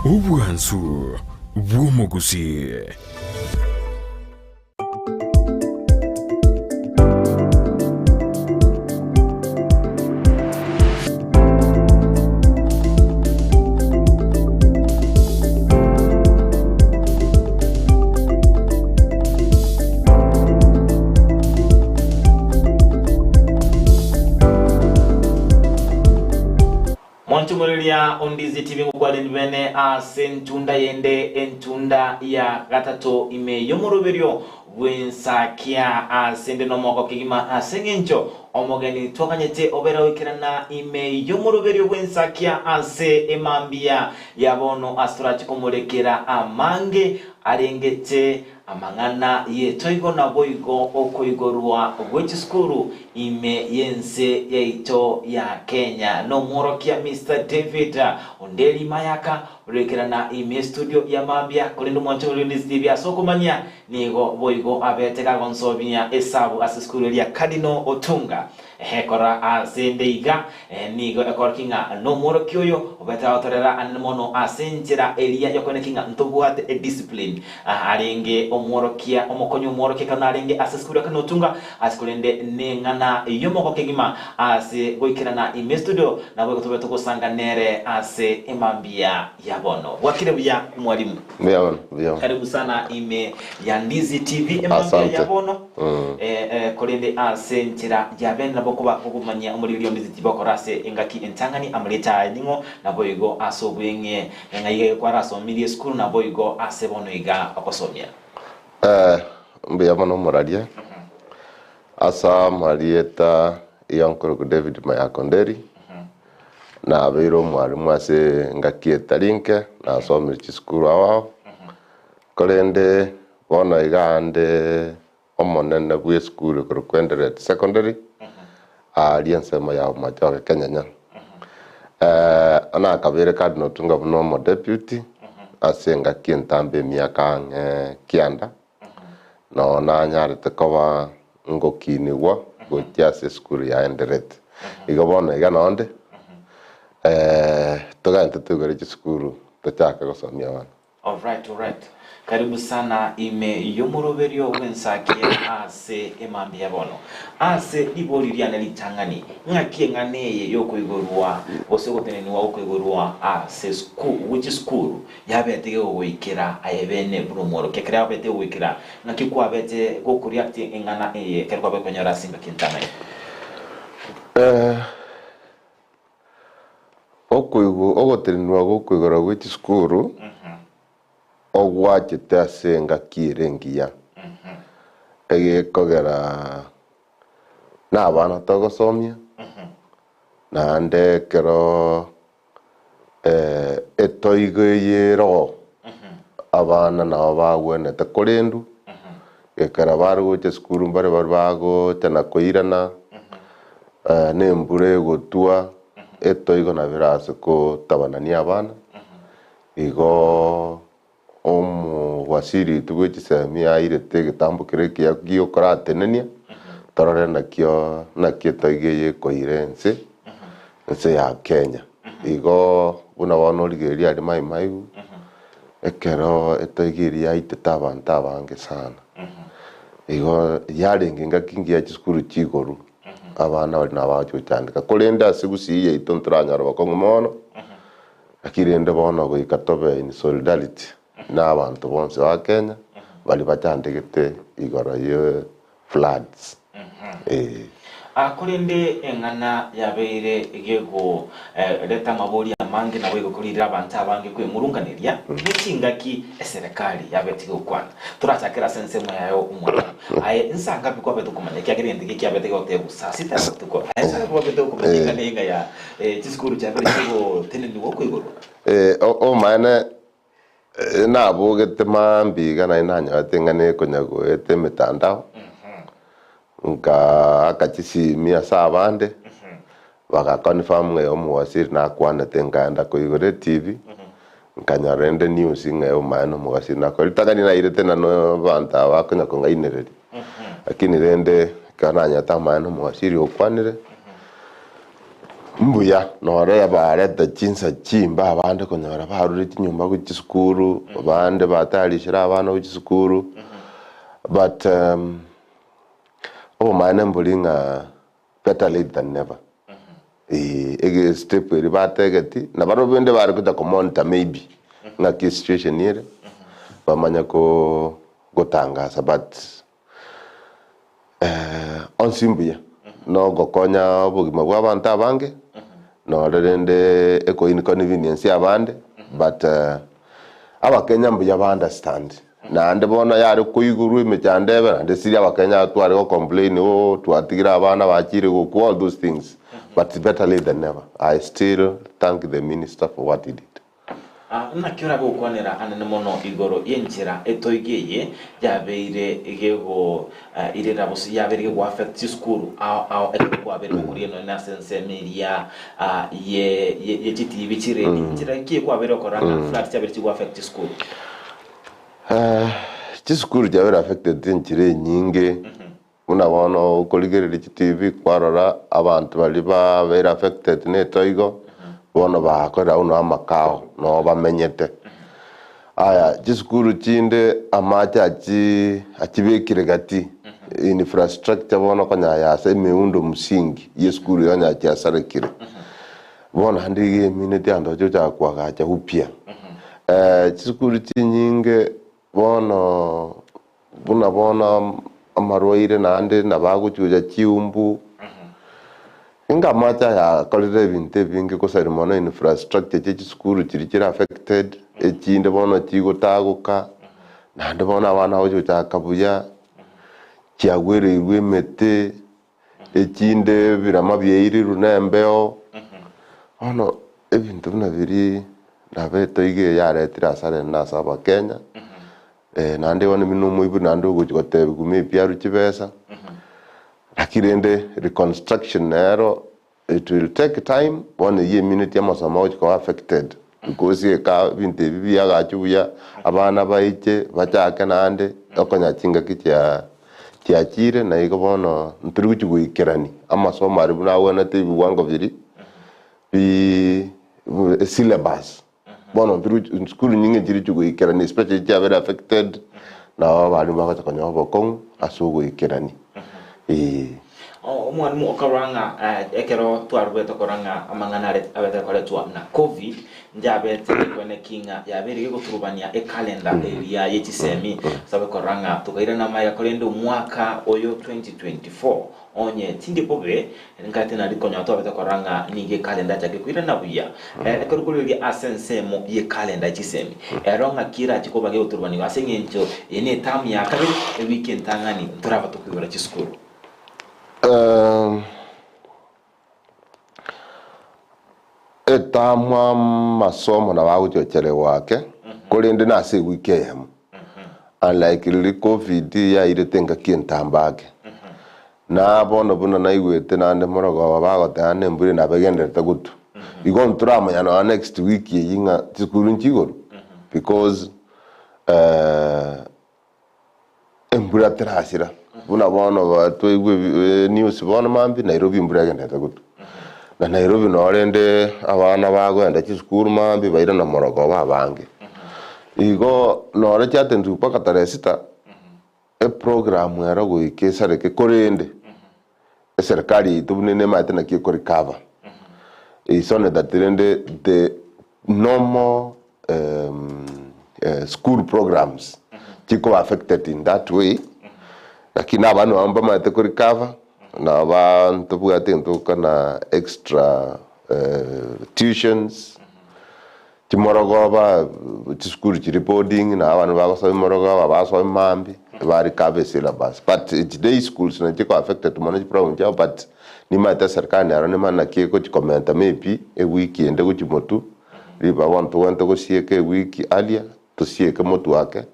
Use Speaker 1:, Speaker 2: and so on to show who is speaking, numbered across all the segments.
Speaker 1: Obwansu bw'omogusii.
Speaker 2: Monchumureria ondizi TV ngokwaneni bene ase entunda yende entunda ya gatato ime y'omoroberio bw'ensakia ase nde nomoko kegima ase eng'encho omogeni twaganyete obere goikerana ime y'omoroberio bw'ensakia ase emambia ya bono ase torache komorekera amange arengete Amang'ana y'etoigo naboigo okoigorwa gwe chisukuru ime y'ense yaito ya Kenya. Nomworokia Mister David Onderi Mayaka oroikerana ime y'estudio ya mambia korende omwancho oria Ndisi TV ase okomanyia nigo boigo abete gagonsobia esabu ase esukuru eria Cardinal Otunga. Ekora ase ende iga nigo ekorokia ng'a nomworokia oyo obete agotorera anene mono ase enchera eria y'okoeneki ng'a ntobwate ediscipline. Arenge omworokia, omokonyi omworokia ekero narenge ase esukuru ya Kanotunga, ase korende neng'ana y'omoko kegima ase goikerana ime estudio, naboigo tobe togosanga nere ase emambia ya bono. Bwakire buya mwalimu.
Speaker 3: Mbuya mono, mbuya mono.
Speaker 2: Karibu sana ime ya Ndizi TV emambia
Speaker 3: Asante.
Speaker 2: ya bono. Eh, eh, korende ase enchera ya bene nabo koba gogomanyia omorigereria o Ndizi TV okora ase engaki entang'ani amarieta aye ning'o, naboigo ase obweng'e ng'a iga kwarasomirie esukuru naboigo ase bono iga ogosomia.
Speaker 3: Eh, mbuya mono omoraria. Ase amarieta ya nkorokwa David Mayaka Onderi, nabeire omwalimu ase engaki etari nke, nasomire chisukuru ao ao, korende bono iga ande omonene bw'esukuru ekorokwa Eldoret Secondary, aaria ensemo ya Bomachoge Kenyenya. Nakabeire Cardinal Otunga buna omodeputy ase engaki entambe emiaka ang'e kianda, noo nanyarete koba ngokinigwa gochia ase esukuru ya Eldoret. Igo bono iga nonde, togende toigore chisukuru tochake gosomia abana.
Speaker 2: Alright alright karibu sana ime y'omoroberio bw'ensakia ase emambia ya bono. Ase ribori riane ritang'ani, ng'aki eng'ana eye y'okoigorwa gose gotenenigwa gokoigorwa ase gwe chisukuru yabete gegogoikera aye bene buna omworokia? Ekero yabete gegoikera, ng'aki kwabete gokoreact eng'ana eye ekero kwabete konyora ase engaki entang'ani?
Speaker 3: Okoigwa ogotenenwa gw'okoigora gwe chisukuru ogwachete ase engaki ere engiya, egekogera na abana togosomia, naende ekero etoigo eye ere oo, abana nabo bagwenerete korendwa, ekero bare gocha esukuru mbare baria bagocha na koirana, na embura egotwa, etoigo nabo erase kotabanania abana, igo Omowasiri oito bwe chisemi airete egetambo keria ekiya giokoratenenia, torore nakio naki etoigo eye ekoira ense, ense ya Kenya. Igo buna bono origereria aria Mai Mahiu, ekero etoigo eria yaitete abanto abange sana. Igo yarenge engaki engiya chisukuru chigoru, abana baria nabo bagochi gochandeka. Korende ase gusii yaito ntoranyora bokong'u mono. Naki rende bono goika tobe in solidarity na abanto bonsi ba Kenya baria bachandegete igoro ye floods. Eeh.
Speaker 2: Ah, korende eng'ana yabeire gegoreta amabori amange naboigo koririre abanto abange kwemurunganeria ne chingaki eserekari yabete gokwana. Torachakere ase ensemo yaye omwalimu. Aye nsa ngapi kwabete okomanya ekiagera egento eke kiabete gotebwa saa sita ya botuko. Aye nsa ngapi kwabete okomanya eng'ana eye ng'a ya Chisukuru chiabere chigotenenigwa okoigorwa.
Speaker 3: Omaene nabogete mambia iga naende nanyorete ng'a nekonya goeta emetandao, nkaaka chisimi ase abande, baga confirm ng'a omowaziri nakwanete nkaenda koigora etv, nkanyora rende news ng'a omaene omowaziri nakwanete. Ritang'ani nairete na abanto aba bakonya kong'ainereria, lakini rende ekero nanyete amaene omowaziri okwanire. Mbuya nore bareta chinsa chimbe abande konyora barure chinyomba gochia chisukuru, abande batarisire abana gochia chisukuru, but obomaene mbori ng'a better late than never. Eeh ege step eria bategeti, nabarobwo bende bare gocha ko monitor maybe ng'aki esituation ere, bamanye ko gotangasa but. Onsi mbuya, nogokonya obogima bwa abanto abange, nore rende eko inconvenience abande, but abakenya mbuya ba understand. Naende bono yare koigurwa emechando ebe, naende siri abakenya tware go complain oh twatigire abana bachire gokwa all those things, but better late than never. I still thank the minister for what he did.
Speaker 2: Naki oragokwanera anene mono igoro y'enchera etoigo eye yabeire gegoirera gose yabeire gegoaffect chisukuru ao ao ekero kwabeire gokoria nonye ase ensemo eria ye ye chitibi chiredi nchera ki ekwabeire gokora ng'a floods chiabeire chigoaffect chisukuru?
Speaker 3: Chisukuru chiabeire affected enchera enyinge. Buna bono okorigereria chitibi kwarora abanto baria babeire affected na etoigo, bono bakorire abwo noo amakao, noo bamenyete. Aya chisukuru chinde amache achi achibekire gati, infrastructure bono konya yasa emeundo msingi ya esukuru iga konya chiasarekire. Bono naende iga emineti abanto bache gochaka koagacha upya. Chisukuru chinyinge bono. Buna bono amarwaire naende nabagochucha chiumbu, inga amache aya akorire ebinto ebinge gosari mono infrastructure chie chisukuru chiria chire affected, echinde bono chigotagoka, naende bono abana bagochi gochaka buya, chiagwereirwe emete, echinde ebirama biairirwe na embeo, bono ebinto buna biria nabo etoigo eye yaretire asara ende ase abakenya. Naende bono buna omoibori naende ogochia gotebiwa maybe arwe chibesa, lakini rende reconstruction nero it will take time, bono eywo emineti amasomo agochia koba affected because eka ebinto ebi biagachwe buya, abana baiche bachake naende, okonya chingaki chia chiachire na igo bono ntori gochia goikerani amasomo aria buna agwenerete ebiwango biria bi esyllabus. Bono ntirochi chisukuru nyinge nchirichi goikerania especially chiabere affected, nabo abalimu bagocha konyora obokong'u ase ogoikerania eeh.
Speaker 2: Omwalimu okarora ng'a ekero twarobete korora ng'a amang'ana are abete akoretwa na covid, njabete ekweneki ng'a yabeire gegoturubania ekalenda eria ye chisemi, ase korora ng'a tokairana amaiga korende omwaka oyo 2024 Onye tindi bobe, nkate nari konyora twabete korora ng'a nigo ekalenda yachakire koirana buya. Ekero okorigereria ase ensemo y'ekalenda ye chisemi, ero ng'aki erache koba gegoturubanigwa ase eng'encho eye ne etamu ya kabere, ewiki entang'ani ntoraba tokoigora chisukuru.
Speaker 3: Etamu amasomo nabo agochocherewa ake, korende nase ewiki eyemo. Unlike riria covid yairete engaki entambe ake. Na bono buna naigwete naende morogoba bagoteba ng'a embura nabo egendererete gotwa. Igo ntoramanya nonya next week eyio ng'a chisukuru nchigorwe because embura terasira. Buna bono twaigwa news bono mambia Nairobi embura egendererete gotwa. Na Nairobi noo rende abana bagoenda chisukuru mambia bairana morogoba abange. Igo nore chiatenenigwe mpaka tarehe sita, eprogram ero goika esareke korende eserikari yaito buna nemaete naki ekorecover. It's only that rende the normal school programs chikoba affected in that way, lakini abana nabo mbamaete korecover, nabo ntobwate egento togokana extra tuitions. Chimorogoba, chisukuru chiri boarding, na abana bagosoma emorogoba basome mambia, bare cover esyllabus. But echi day schools nachio chiko affected mono chiprogram chiabo but nimaete eserikari nero nimanye naki egochikomenta maybe ewiki ende gochia motwe, ribaga bono togwenerete gosieka ewiki earlier, tosieke motwe ake,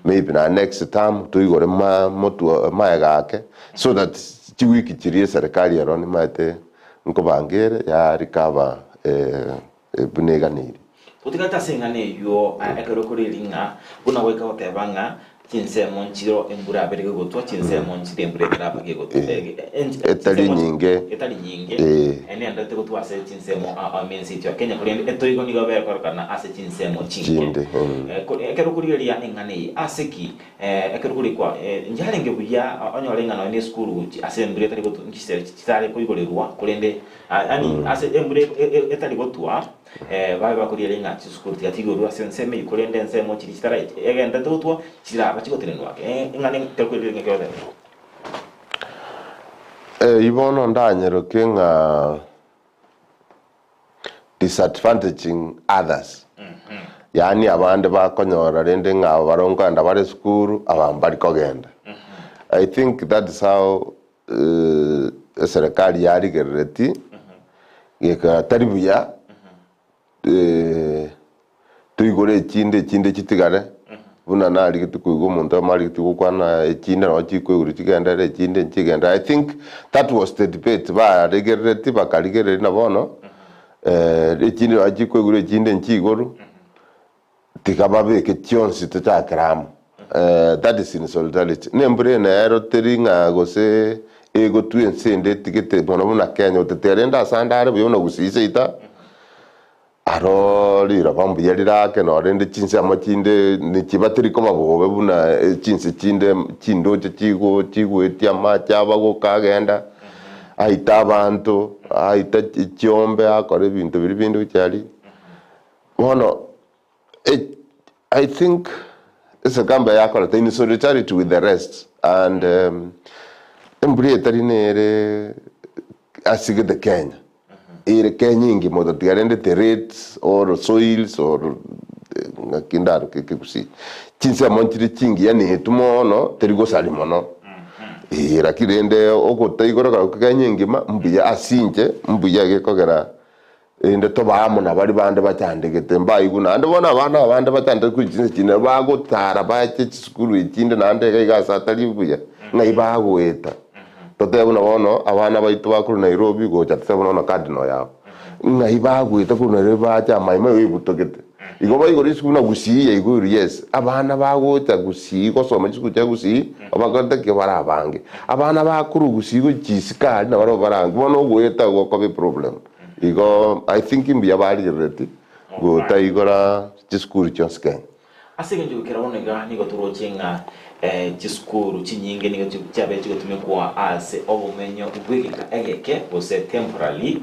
Speaker 3: maybe naende next term toigore ma motwe maega ake, so that chiwiki chiria eserikari ero nimaete nkobanga ere ya recover. Buna eganeiri.
Speaker 2: Totigate ase eng'ana eyio ekero kore ring'a, buna goika goteba ng'a Chinsemo nchiro embura abere gegotwa, chinsemo nchire embura etaraba gegotwa.
Speaker 3: Etari
Speaker 2: Chinsemo
Speaker 3: nyinge.
Speaker 2: Etari nyinge.
Speaker 3: Eh.
Speaker 2: Nendete gotwa ase chinsemo ime ense yaito ya Kenya, korende etoigo nigo bekorokana ase chinsemo chinke.
Speaker 3: Chinde.
Speaker 2: Ekero okorigereria eng'ana eye, ase ki ekero korikwa nchiarenge buya onyore ng'a nonya ne esukuru gochia ase embura etari gotwa nchise chitare koigorerwa, korende yaani ase embura etari gotwa. Babe bakorigereria ng'a chisukuru tiga chigorwe ase ensemo eyio, korende ensemo chiria chitara egenderete gotwa chiraba chigotenenwa ake. Ing'ana ekero korigereria ng'a ekerore.
Speaker 3: Eyio bono ndanyeroke ng'a disadvantaging others, yaani abande bakonyora rende ng'a aba baroo nkogenda bare esukuru aba mbari kogenda. I think that is how eserekari yarigerereti gekora tari buya toigore echinde echinde chitigare buna narigeti koigwa omonto oyomo arigeti gokwana echinde nabo chikoigorwa chigenderere echinde nchigenderere. I think that was the debate barigerereti bakarigereria na bono echinde nabo chikoigorwa echinde nchiigorwa. Tiga babeke chionsi tochakere amo. That is in solidarity. Nembura eye nero teri ng'a gose egotwa ense ende etigete mono buna Kenya otete rende ase ande are buya buna Gusii seita aro riroba mbuya rirake noo rende chinsemo chinde nichiba teri koba bobe buna chinse chinde chindoche chigo chigoetia amache abagoka agenda aita abanto aita chiombe akora ebinto biria binde gochia aria. Bono I think esekambe yakorete in solidarity with the rest and embura etari nere asigete Kenya, ere Kenya engima otatiga rende the rates or soils or ng'aki ndaroke ekegusii, chinsemo nchire chingiya netu mono teri gosari mono. Eeh lakini rende ogotaigora Kenya engima mbuya ase inche mbuya gekogera Erinde tobe amo nabaria bande bachandegete, mbaigwe naende bono abana abande bachandegete korwa chinse chinde bagotara bache chisukuru echinde naende iga iga ase atari buya, ng'ai bagoeta. Totebe buna bono abana baito bakorwa Nairobi gocha totebe buna bono Cardinal yabo, ng'ai bagoeta korwa Nairobi bache amaima igo ebutogete. Igo baigoro chisukuru buna Gusii yaigorwe yes, abana bagocha Gusii gosoma chisukuru chia Gusii, obakorete ki? Bare abange. Abana bakorwa Gusii gochia isiko aria nabarabwo bare abange, bono ogoeta gokoba eproblem. Igo I think mbuya barigerereti gotaigora chisukuru chionsi Kenya.
Speaker 2: Ase engencho goikera bono iga nigo toroche ng'a chisukuru chinyinge nigo chiabeire chigotumekwa ase obomenyo bw'egeka egeke gose temporarily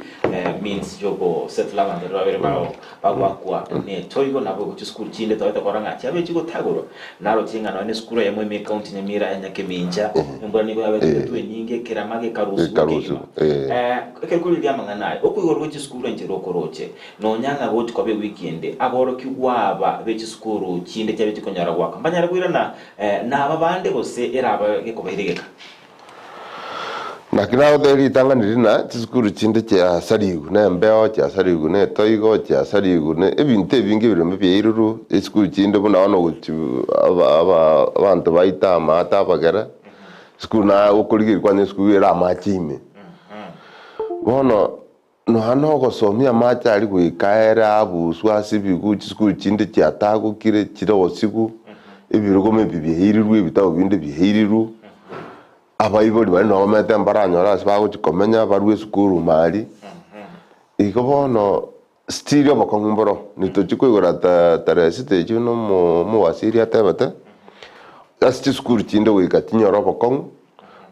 Speaker 2: means yogosettle abanto baria babere bao bagwakwa netoigo nabo chisukuru chinde tobete korora ng'a chiabeire chigotagorwa naroche ng'a nonya nesukuru eyemo ime ekaunti Nyamira ya Nyakemincha embura nigo yabeire egetwe enyinge ekerama gekarusigwa kegima. Ekero korigereria amang'ana aya, okoigorwa gwe chisukuru enchera okoroche, nonya ng'a gochi koba ewiki ende, aborokigwa aba be chisukuru chinde chiabe chikonyora goaka, mbanyare koirana naba bande gose erabe gekobaira egeka.
Speaker 3: Naki nagotebia ritang'ani rina, chisukuru chinde chiasarigwe nembeo, chiasarigwe netoigo, chiasarigwe ne ebinto ebinge ebirombe biairurwe, esukuru chinde buna bono gochi aba aba abanto baito amaate abagere, esukuru naye okorigereria kwanyora esukuru ere amache ime. Bono nonya nogosomia amache aria goika ere abuswe ase ebigu, chisukuru chinde chiatagokire chire osigu, ebirogoma ebi biairirwe ebitabu binde biairirwe, abaibori baria nabo bamanyete mbaranyore ase bagochia komenya barwe esukuru ime aria. Igo bono still obokong'u mboro, nitochia koigora ta tarehe sita echio na omo omowasiri atebete, ase chisukuru chinde goika chinyore obokong'u.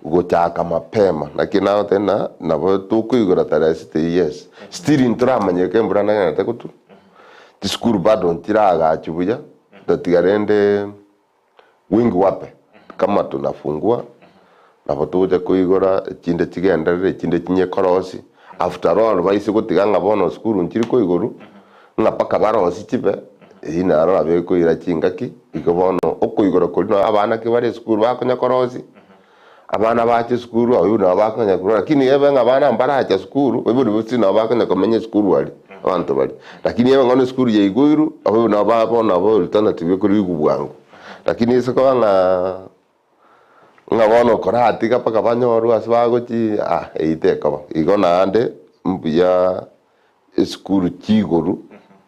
Speaker 3: Gochaka mapema, naki nagotebia ng'a nabo tokoigora tarehe sita eyio yes. Still ntoramanya eke embura negenderete gotwa, chisukuru bado nchiragachwa buya, tatiga rende wingi wape kama tunafungua, nabo togocha koigora echinde chigenderere echinde chinye korosi, after all baise gotiga ng'a bono sukuru nchiri koigorwa, ng'a mpaka barosie chibe, eyio naro nabo ekoira chingaki, igo bono okoigora koria nonye abana ki bare esukuru bakonya korosia, abana bacha esukuru abaibori nabo bakonya korwa lakini ebe ng'a abana mbaracha sukuru, abaibori gose nabo bakonya komenya esukuru aria, abanto baria. Lakini ebe ng'a esukuru yaigoirwe, abaibori nabo ba bono nabo alternative ekorigwa bwango. Lakini ase koba ng'aa. Ng'a bono koratiga mpaka banyorwe ase bagochia ah eyio tekoba. Igo naende mbuya esukuru chiigoro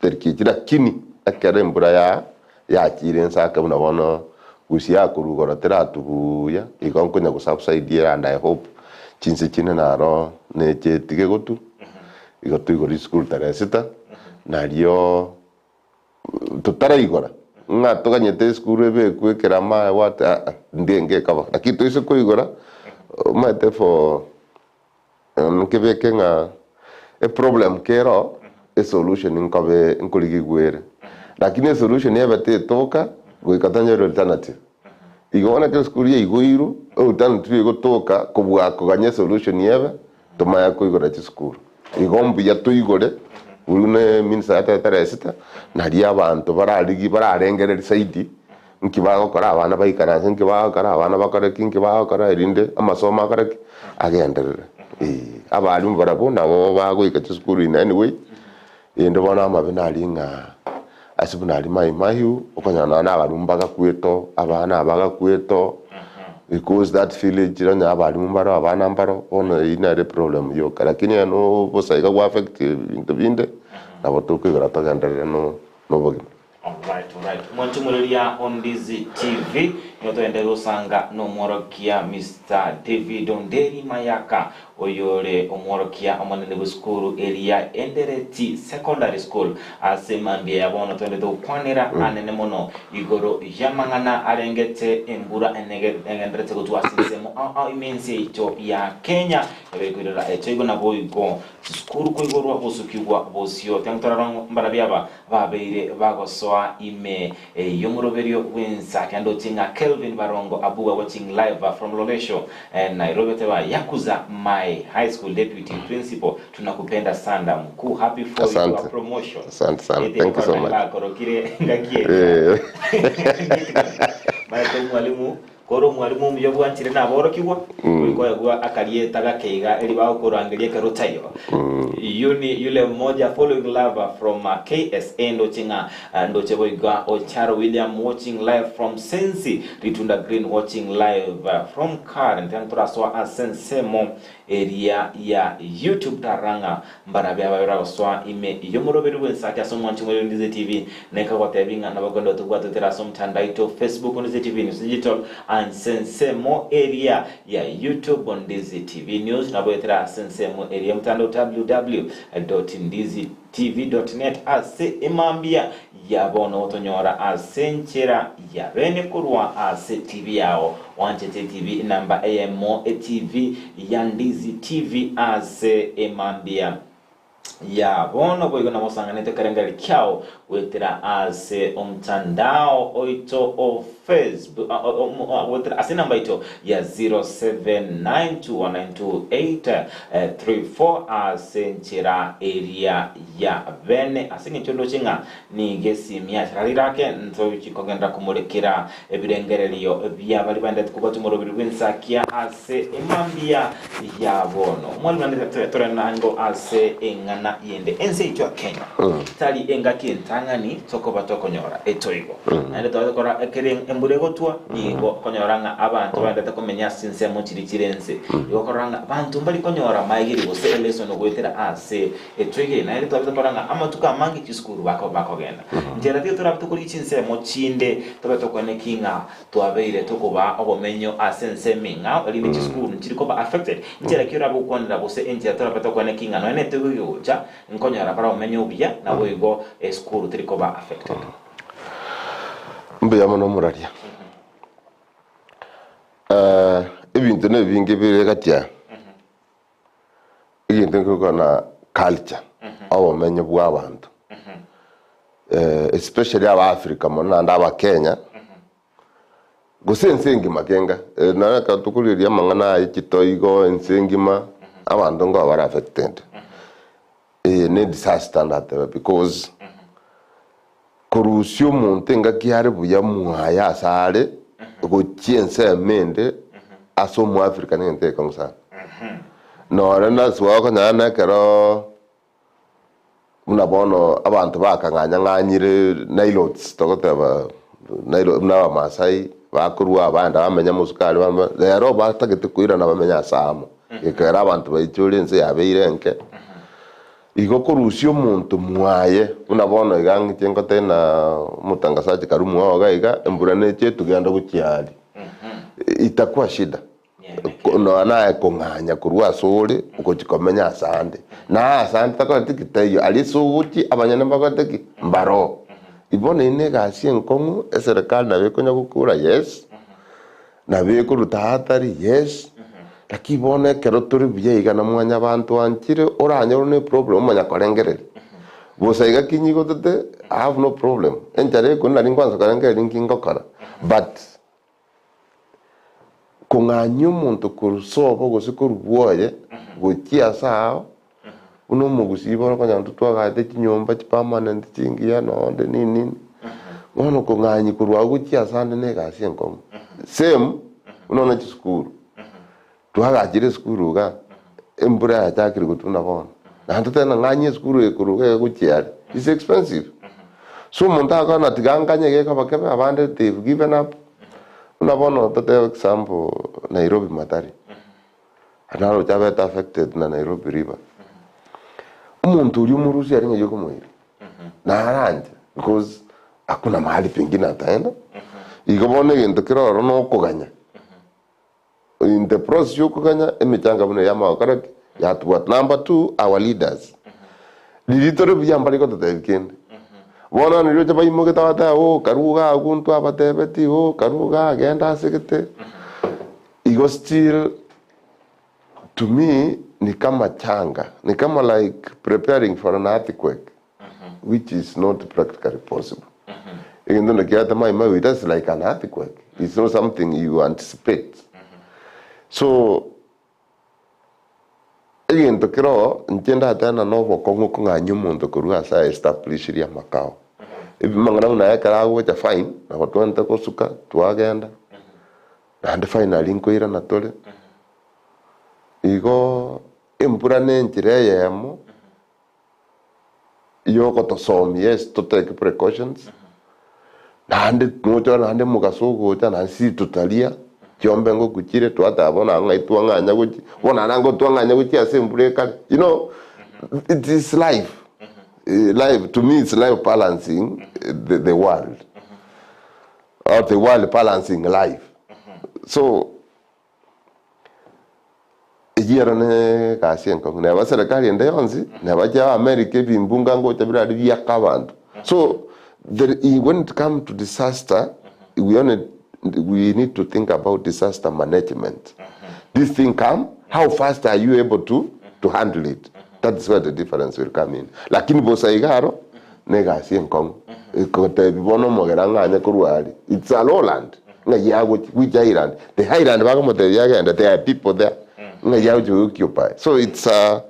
Speaker 3: teri kichi lakini ekero embura ya yachire ense ake buna bono. Gusii akorwa igoro teratu buya, igo nkonya go subside ere and I hope chinse chinde naro nechetige gotu, igo toigore chisukuru tarehe sita, nario totaraigora ng'a toganyete esukuru ebekwe ekerama what aa ndenge ekaba. Lakini toise koigora, omanyete for Nkebeke ng'a eproblem kero esolution nkobe nkorigigwa ere, lakini esolution ebe tetoka goika tonyore alternative. Igo bono ekero esukuru yaigoirwe, alternative egotoka kobua koganya esolution ebe, tomanye koigora chisukuru. Igo mbuya toigore buna eminister yatebete tarehe sita, nario abanto bararigie bararengereria zaidi Nki bagokora abana baikaranse, nki bagokora abana bakore ki, nki bagokora erinde amasomo akore ki? Agenderere. Eeh. Abalimu barabwo nabo bagoika chisukuru in any way, erinde bono amabe nari ng'a ase buna aria Mai Mahiu, okonyora nonya na abalimu mbagakwete oo, abana abagakwete oo, because that village onye abalimu mbaro abana mbaro, bono eywo nere eproblem yoka. Lakini onye no bosa iga gwa affect ebinto binde, nabo tokoigora togenderere no nobogima.
Speaker 2: Alright, alright. Mwanchumureria Ondizi TV, nigo togende gosanga nomworokia Mister David Onderi Mayaka, oyore omworokia omonene bw'esukuru eria Endereti Secondary School. Ase mambia ya bono togende togokwanera anene mono igoro y'amang'ana arengete embura enege egenderete gotwa ase ensemo ao ao ime ense yaito ya Kenya, ebekoirera etoigo naboigo chisukuru koigorwa gosukigwa bosio. Tiga torore mbarabio aba Babeire bagosoa ime y'omoroberio bw'ensa kende oche ng'a Kelvin Barongo Abuga watching live from Lolesho Nairobi oteba Yakuza my high school deputy principal tunakupenda sanda mkuu happy for your
Speaker 3: Asante.
Speaker 2: promotion
Speaker 3: Asante sana.
Speaker 2: Ete
Speaker 3: Thank you so
Speaker 2: korora
Speaker 3: much.
Speaker 2: bakorokire ngaki eria
Speaker 3: Eh.
Speaker 2: Maete omwalimu Kore omwalimu omuya bwanchire naborokigwa, goika oegwe akarieta gake iga eri bagokorangeria ekero otaiyo. Yuni yule mmoja following love from KSA ndoche ng'a ndoche boigo Ocharo William watching live from Sensi Ritunda Green watching live from Karen tena torasoa ase ensemo eria ya YouTube tarora ng'a Mbarabe ababe bagosoa ime y'omoroberi bw'ensake ase omwancho omorero Ndize TV, na ekagotebia ng'a nabo kende otobwatotera ase omotandao oito Facebook Ndize TV News Digital ase ensemo eria ya YouTube Ndizi TV News nabo etera ase ensemo eria y'omotandao www.ndizitv.net ase emambia ya bono gotonyora ase enchera ya bene korwa ase TV yao oanchete etv namba eyemo etv ya Ndizi TV ase emambia ya bono boigo nabo osanganete ekerengererio kiao goetera ase omtandao oito o Facebook goetera ase enamba yaito ya 0792192834 ase enchera eria ya bene ase engencho ndoche ng'a nigo esimi yachararire ake ntochi kogenderera komorekera ebirengererio bia baria baendete kobwatia omoroberi bw'ensakia ase emambia ya bono. Omwalimu naende tore nango ase eng'ana yende ense yaito ya Kenya tari engaki entang'ani tokoba tokonyora etoigo naende twabete korora ekere embura egotwa nigo okonyora ng'a abanto baendete komenya ase chinsemo chiria chire ense igo okorora ng'a banto mbari konyora maegeri gose eleson goetera ase Etwegere naende twabete korora ng'a amatuko amange chisukuru bako bakogenda. Nchera tiga torabe tokorigia chinsemo chinde tobe tokoeneki ng'a twabeire tokobaa obomenyo ase ensemo eng'ao erinde chisukuru nchiri koba affected. Nchera ki orabe gokwanera gose enchera torabe tokoeneki ng'a nonya netego egegocha nkonyora bare obomenyo obuya naboigo esukuru teri koba affected.
Speaker 3: Mbuya mono omoraria. Ebinto nebinge bire gati aya. Egento nkorokwa na culture, obomenyo bwa abanto, especially aba Africa mono naende abakenya, gose ense engima kenga, nonye ekero tokorigereria amang'ana aye chitoigo ense engima, abanto nkoba bare affected. Eye ne disaster ndatebe because, korusia omonto engaki are buya mwaye ase are, gochia ensemo ende, ase omoafrika na egento egekong'u sana. Nore nase gwakonyora na ekeroo buna bono abanto bakang'anyang'anyire nilots togoteba nilo buna abamasai bakorwa abande bamenya mosukari bame rero batagete koirana bamenye ase amo, gekogera abanto baichore ense yabeire enke. Igo korusia omonto mwaye, buna bono iga ng'iche ngotebie na omotangasaji Karumu oo iga iga, embura neche togende gochia aria. Itakuwa shida. Nonya naye kong'anya korwa ase ore ogochia komenya ase ande. Na ase ande takoreti ki? Taiyo. Aria ase ogochia abanyene mbakorete ki? Mbaroo. Bono eyio na egasi enkong'u eserekari nabo ekonya gokora yes, nabo ekoruta athari yes, lakini bono ekero tore buya iga na mwanyabanto anchire oranyore ne problem omanya korengereria. Bosa iga ki nyigotete I have no problem, enchara ekoni nari nkwansa korengereria nki ngokora but Kong'anyia omonto korwa sobo gose korwa bwoye gochia ase ao, buna omogusii bono okonyora intwe twagaete chinyomba chipermanent chingiya nonde nini nini, bono kong'anyia korwa agwo gochia ase ande na egasi enkong'u. Same buna bono chisukuru, twagachire esukuru igaa, embura yachakire gotwa buna bono, naende totebe ng'a ng'anyie esukuru eye korwa iga iga gochia are, it's expensive. So omonto agokora ng'a tiga nganye gekoba kebe, abande they've given up. Buna bono totebe example Nairobi Mathari, naroche abete affected na Nairobi River. Omonto oria omorusia aria ng'ai okomoira? Naranche because hakuna mahali pengine ataenda. Igo bono egento kere ororo na okoganya. In the process ya okoganya emechanga buna eye amagokora ki? Yatobwata. Number two, our leaders. Riria tore buya mbari gototebia kende. Bono riria ocha baimogete bagateba oh karue iga abwo ntwabatebeti, oh karue igaa genda ase gete. Igo still to me ni kama changa, ni kama like preparing for an earthquake which is not practically possible. Egento nakiagete mai mai that's like an earthquake, it's not something you anticipate. So egento kere oo, inche ndatebe ng'a nobokong'u kong'anyia omonto korwa ase aye establishirie amakao. Amang'ana buna aya ekero agocha fine, nabo twagente gosuka, twagenda, naende finally nkoirana tore, igo embura na enchera eyemo yogotosomia yes to take precautions, naende mochore naende omogaso ogocha naende si totaria, chiombe ngoku chire twateba bono ng'ai twang'anya gochia, bono naende ango twang'anya gochia ase embura ekare, you know it is life, life to me it's life balancing the the world, or the world balancing life, so. Eyio ero negasi enkong'u, neba serikali ende yonsi, neba chia America ebimbunga ngocha birari biaka abanto. So there when it come to disaster, we only we need to think about disaster management. This thing come, how fast are you able to to handle it? That is where the difference will come in. Lakini bosa iga aro, negasi enkong'u. Ekotebi bono omogera ng'anye korwa aria, it's a lowland. Ng'ai agochia which island? The island bakomotebia agende there are people there ng'ai agochia go occupy. So it's a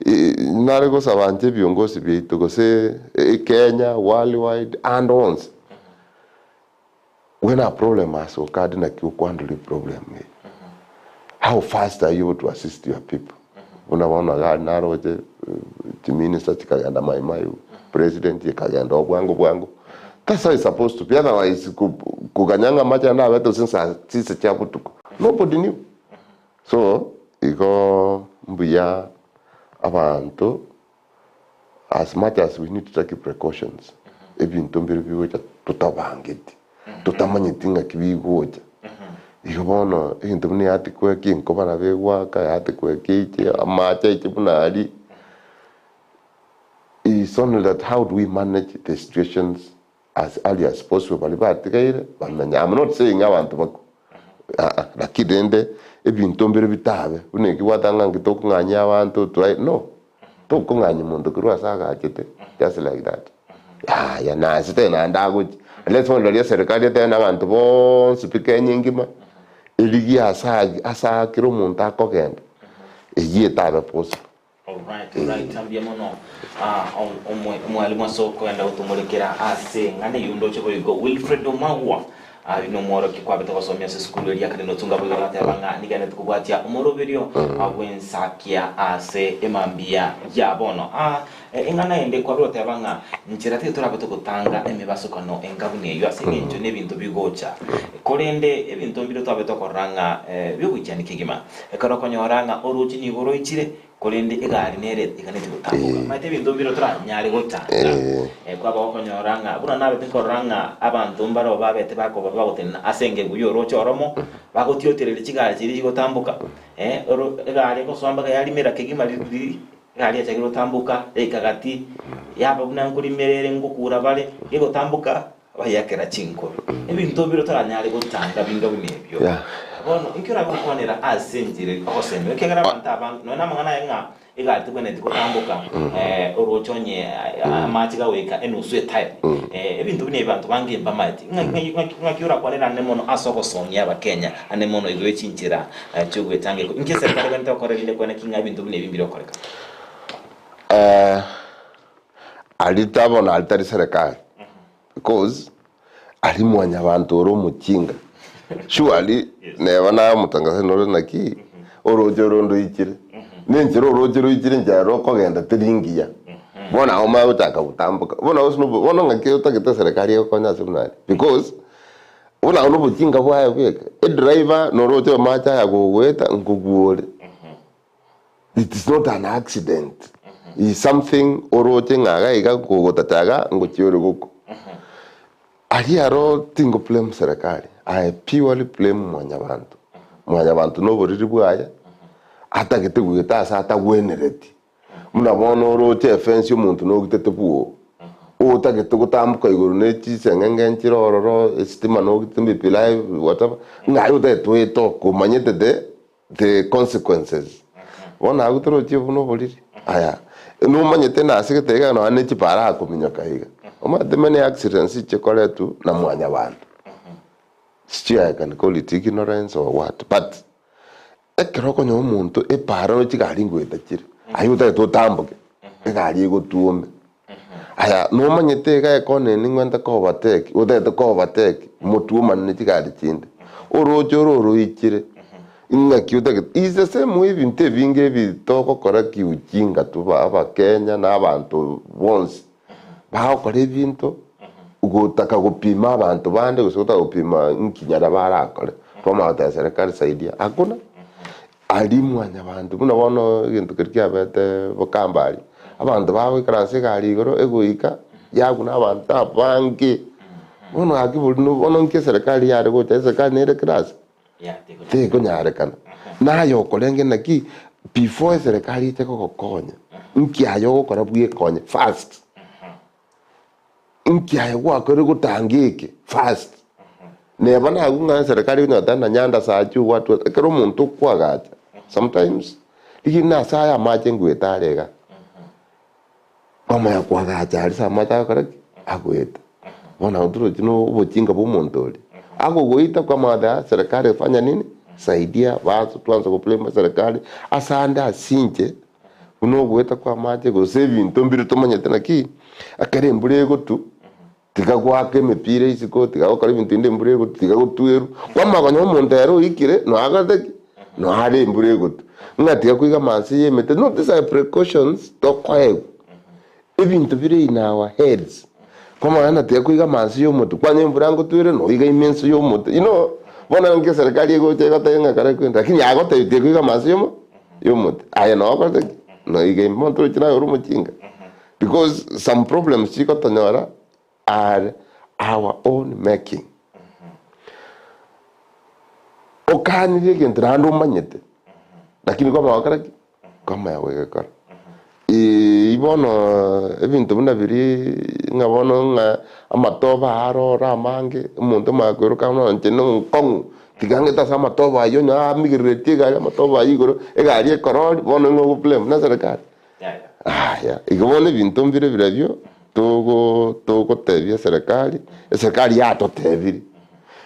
Speaker 3: nare gosaba inche ebiongozi biaito gose Kenya, worldwide and onsi, when a problem has occurred naki okohandle eproblem eye. How fast are you able to assist your people? Buna bono iga naroche chiminister chikagenda Mai Mahiu, president ekagenda oo bwango bwango. That's how it's supposed to be otherwise koganya ng'a amache ande abete gose nsa chinsa chia botuko, nobody knew. So igo mbuya abanto as much as we need to take precautions, ebinto mbire bigocha totabangeti, totamanyeti ng'aki bigocha. Igo bono egento buna earthquake enkoba nabo egoaka, earthquake eiche, amache aiche buna aria, it's only that how do we manage the situations as early as possible baria batigaire bamenye. I'm not saying abanto bakwe aa, lakini rende ebinto mbire bitabe buna eki gwateba ng'a nki tokong'anyia abanto twae no, tokong'anyia monto korwa ase agachete just like that yaya na ase tari naende agochia unless bono rirorio eserikari etebe na abanto bonsi pi Kenya engima erigie ase agi ase aa kera omonto akogenda eyio etabe possible.
Speaker 2: Alright, alright, mbuya mono ah, omwe- omwalimu ase okoenda gotomorekera ase eng'ana eyio ndoche boigo Wilfred Omagwa ah, nomworokia kwabete gosomia ase esukuru eria kare notunga boigo agateba ng'a nigenderete kobwatia omoroberio ah, bw'ensakia ase emambia ya bono. Ah, eh, eng'ana ende kwabire goteba ng'a nchera tiga torabe togotanga emebasokano enga buna eyio ase eng'encho nebinto bigocha korende ebinto mbire twabe tokorora ng'a eh, biogoichania kegima ekero okonyora ng'a oroche nigo roichire. Korende egari nere eganetie gotamboka. Omanyete ebinto mbire toranyare gotanga. Kwaba gokonyora ng'a buna nabete nkorora ng'a abanto mbareo babete bakoba bagotenena ase engegu y'orooche oromo, bagotiotereria chigari chiria chigotamboka. Oro egari egosoa mpaka yarimera kegima ri ri egari yachakire gotamboka, yaika gati, yaba buna nkorimera ere ngokura bare, gegotamboka, Bayakera chinkobi. Ebinto bire toranyare gotanga binga buna ebio. Bono inki orabe gokwanera ase enchera ogosemia? Ekiagera abanto abange nonya namang'ana aye ng'a egari tebwenereti gotamboka orooche onye amache gagoika enusu etaeri. Ebinto buna ebi abanto bange mbamaeti. Ng'aki orakwanere ande mono ase ogosomia abakenya ande mono igoro ye chinchera chi'ogwetanga eko? Inki eserekari ebwenerete gokora erinde kwane ki ng'a ebinto buna ebi mbire gokoreka?
Speaker 3: Aria bono aria tari serikali because aria mwanyabanto ore omochinga surely neba naye omotangasani nore naki oroche oro ndoichire na enchera oroche roichire enchera rokogenda teri ngiya bono nabo omanye gochaka gotamboka bono gose nobo bono ng'aki otagete eserekari egokonye ase buna aria because buna abwo nobochinga bwaye bweka edriver noroche amache aya gogoeta nkogwa ore. It is not an accident, is something oroche ng'a iga iga kogotacha iga ngochia ore gokwa. Aria aro tingo blame serikali, I purely blame mwanyabanto. Mwanyabanto na oboriri bwaye, atagete goeta ase atagwenereti. Buna bono oroche efence omonto nogitete bwoo, otagete gotamboka igoro ne chiseng'enge nchire ororo, esitima nogitete mipira whatever, ng'a aye otagete oete oko omanyete the the consequences. Bono agwo torochie buna oboriri. Aya, nomanyete nase gete iga nonya ne chipara akominyoka iga. Omanyete many accidents chikoretwa na mwanyabanto. Sijui I can call it ignorance or what, but ekero okonyora omonto epara oroche chigari ngoeta chire, aye otagete otamboke, egari egotwome. Aya, nomanyete iga ekona eye ning'wente ko overtake, otagete ko overtake, motwe omane ne chigari chinde. Oroche oro oroichire, ing'aki otagete, is the same way ebinto ebinge ebi togokora kiujinga tu abakenya na abanto bonsi, bagokora ebinto, gotaka gopima abanto bande gose gotaka gopima nki nyara barakore, twamanya goteba serikali saidia, hakuna. Aria mwanyabanto, buna bono egento keria kiabete bokamba aria, abanto bagoikaransa egari igoro egoika, yaguna abanto abange. Bono gaki boria no bono nki eserekari yare gocha, eserekari nere class? Tekonyarekana. Naye okorenge naki, before eserekari eche gogokonya, nki aye ogokora bwekonye first. Nki aye gwakorire gotanga eke first? Neba nagwo ng'a eserekari ekonyora na nyanda sachi watu ekero omonto okoagacha sometimes rigiya nase aya amache ngoeta are iga. Kwamanya koagacha aria ase amache agokora ki? Agoeta. Bono nabo torochi na obochinga bwa omonto oria. Agogoita kwamanya goteba aa serikali fanya nini? Saidia bas twansa go blame eserekari ase ande ase inche. Buna ogoeta kw'amache gose ebinto mbire tomanyete naki, ekero embura egotwa, tiga goaka emepira isiko, tiga gokora ebinto binde embura egotwa, tiga gotwerwa. Kwamanya konya omonto ere oikire, noe akorete ki? Noe are embura egotwa. Ng'a tiga koiga amanse ya emete, no these are precautions tokoegwa. Ebinto bire in our heads. Kwamanya ng'a tiga koiga amanse ya omote, kwanya embura ngotwere, noiga ime ense ya omote. You know, bono nki eserekari egocha egotebia ng'a kare kwenda, lakini yagotebia tiga koiga amanse ya omo. Y'omote. Aye nokorete ki? Noiga ime monto oroche naye ore omochinga. Because some problems chigotonyora are our own making. Okanirie egento naende omanyete, lakini kwamanya gokora ki? Kwamanya gokora. Eeh bono ebinto buna biria ng'a bono ng'a amatobe aro ore amange, omonto omanye koiroka buna inche na omokong'u, tiga ng'ete ase amatobe aywo onye amigereretie egari amatobe aywo igoro, egari ekorori, bono ng'o ogo blame? Ne eserekari? Aya, igo bono ebinto mbire birabio togo togotebia eserekari, eserekari yatotebirie,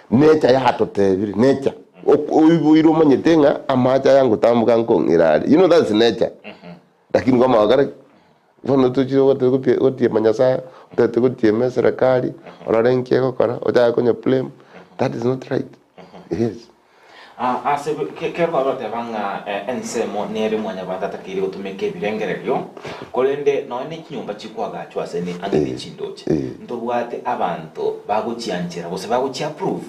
Speaker 3: nature yatotebirie, nature, oiboire omanyete ng'a amache aya ngotamboka nkong'ira are, you know that's nature. Lakini kwamanya kare bono tochire goteba gotie gotiema Nyasaye, otagete gotiema eserekari, orore nki egokora, ochake konya blame, that is not right, yes.
Speaker 2: Ah, ase kero bagoteba ng'a ensemo nere mwanyabanto atakeire gotumeka ebirengererio, korende nonya ne chinyomba chikwagachwa ase ang'e ne chindoche, ntobwate abanto bagochianchera gose bagochi approve.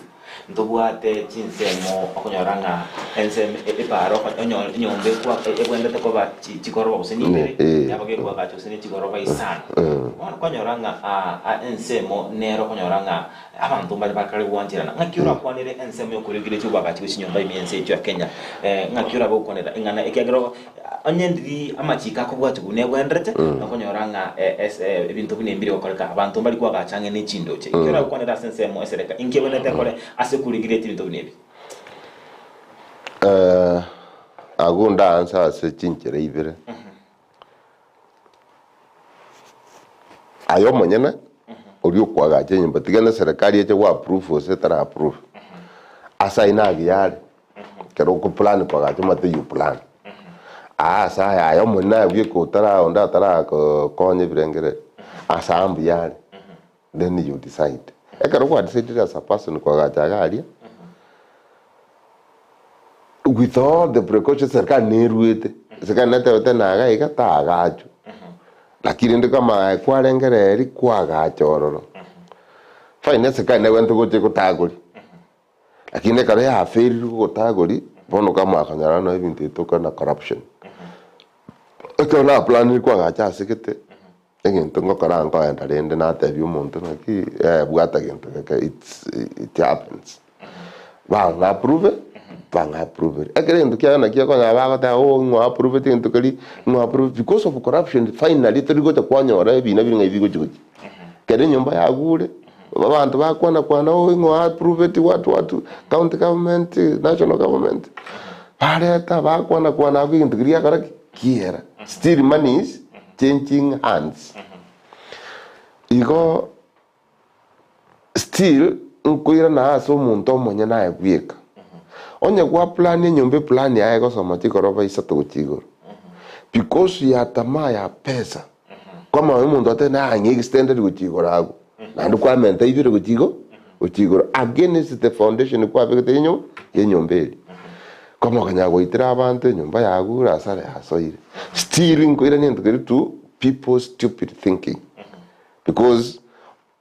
Speaker 2: Ntobwate chinsemo okonyora ng'a ensemo epaaro onyore enyomba ekwa ebwenerete koba chi chigoroba gose nibere, yaba gekoagacha gose ne chigoroba isano. Bono kwanyora ng'a ensemo nere okonyora ng'a abanto mbare bakare gwancherana. Ng'aki orakwanere ensemo yokoregereria obwagachi bwe chinyomba ime ense yaito ya Kenya? Ng'aki orabe gokwanera ing'ana ekiagera onye ndiri amachiko akobwatigwa buna ebwenerete, nokonyora ng'a ebinto buna ebi mbiri gokoreka, abanto mbari koagacha ang'e ne chindoche. Inki oragokwanere ase ensemo esereka? Inki ebwenerete ekore ase okorigereria ebinto buna ebi?
Speaker 3: Agwo ndaanse ase chinchera ibere. Aye omonyene oria okoagacha enyomba tiga ne serikali eche go approve gose etara approve, ase ayio nagiya are, ekero oko plan koagacha omanyete you plan. Aa ase aya aye omonyene aye bweka otara onde atarakonya ebirengererio, ase aya mbuya are, then you decide. Ekero gwa decidire as a person koagacha iga aria, with all the precautions serikali neruete, serikali netebete naga iga taagachwa, lakini rende kama aye kwarengereria kwagacha ororo, fine eserikali nebwenerete gocha egotagoria, lakini ekero yafailire gogotagoria, bono okamanya konyora nonya ebinto ebi tokore na corruption. Ekero naplanire kwagacha ase gete, egento ngokora nkoenda rende natebia omonto naki bwata gento geke it's it happens. Bang'a approve, bang'a approve. Ekero egento kiaye naki okonyora bagoteba oh ng'o approvete egento keria, ng'o approve because of corruption finally tori gocha kwanyora ebina bire ng'ai bigochi gochia. Ekero enyomba yagure, abanto bakwana kwana oh ng'o approveti what what, county government, national government, bareta bakwana kwana abwo egento keria giakora ki? Kiera. Still money is changing hands. Igo Still nkoirana ase omonto omonyene aye bweka. Onye gwa plan enyomba eplan yaye egosoma chigoroba isato gochia igoro. Because ya tamaa ya pesa, kwamanya omonto atebe naye ang'e extended gochia igoro agwo. Naende kwamenta ibere gochia igo gochia igoro against the foundation kwabegete yenyo yenyomba eria. Kwamanya okonyara goitera abanto enyomba yagure asara yasoire. Still nkoirania egento keria to people stupid thinking. Because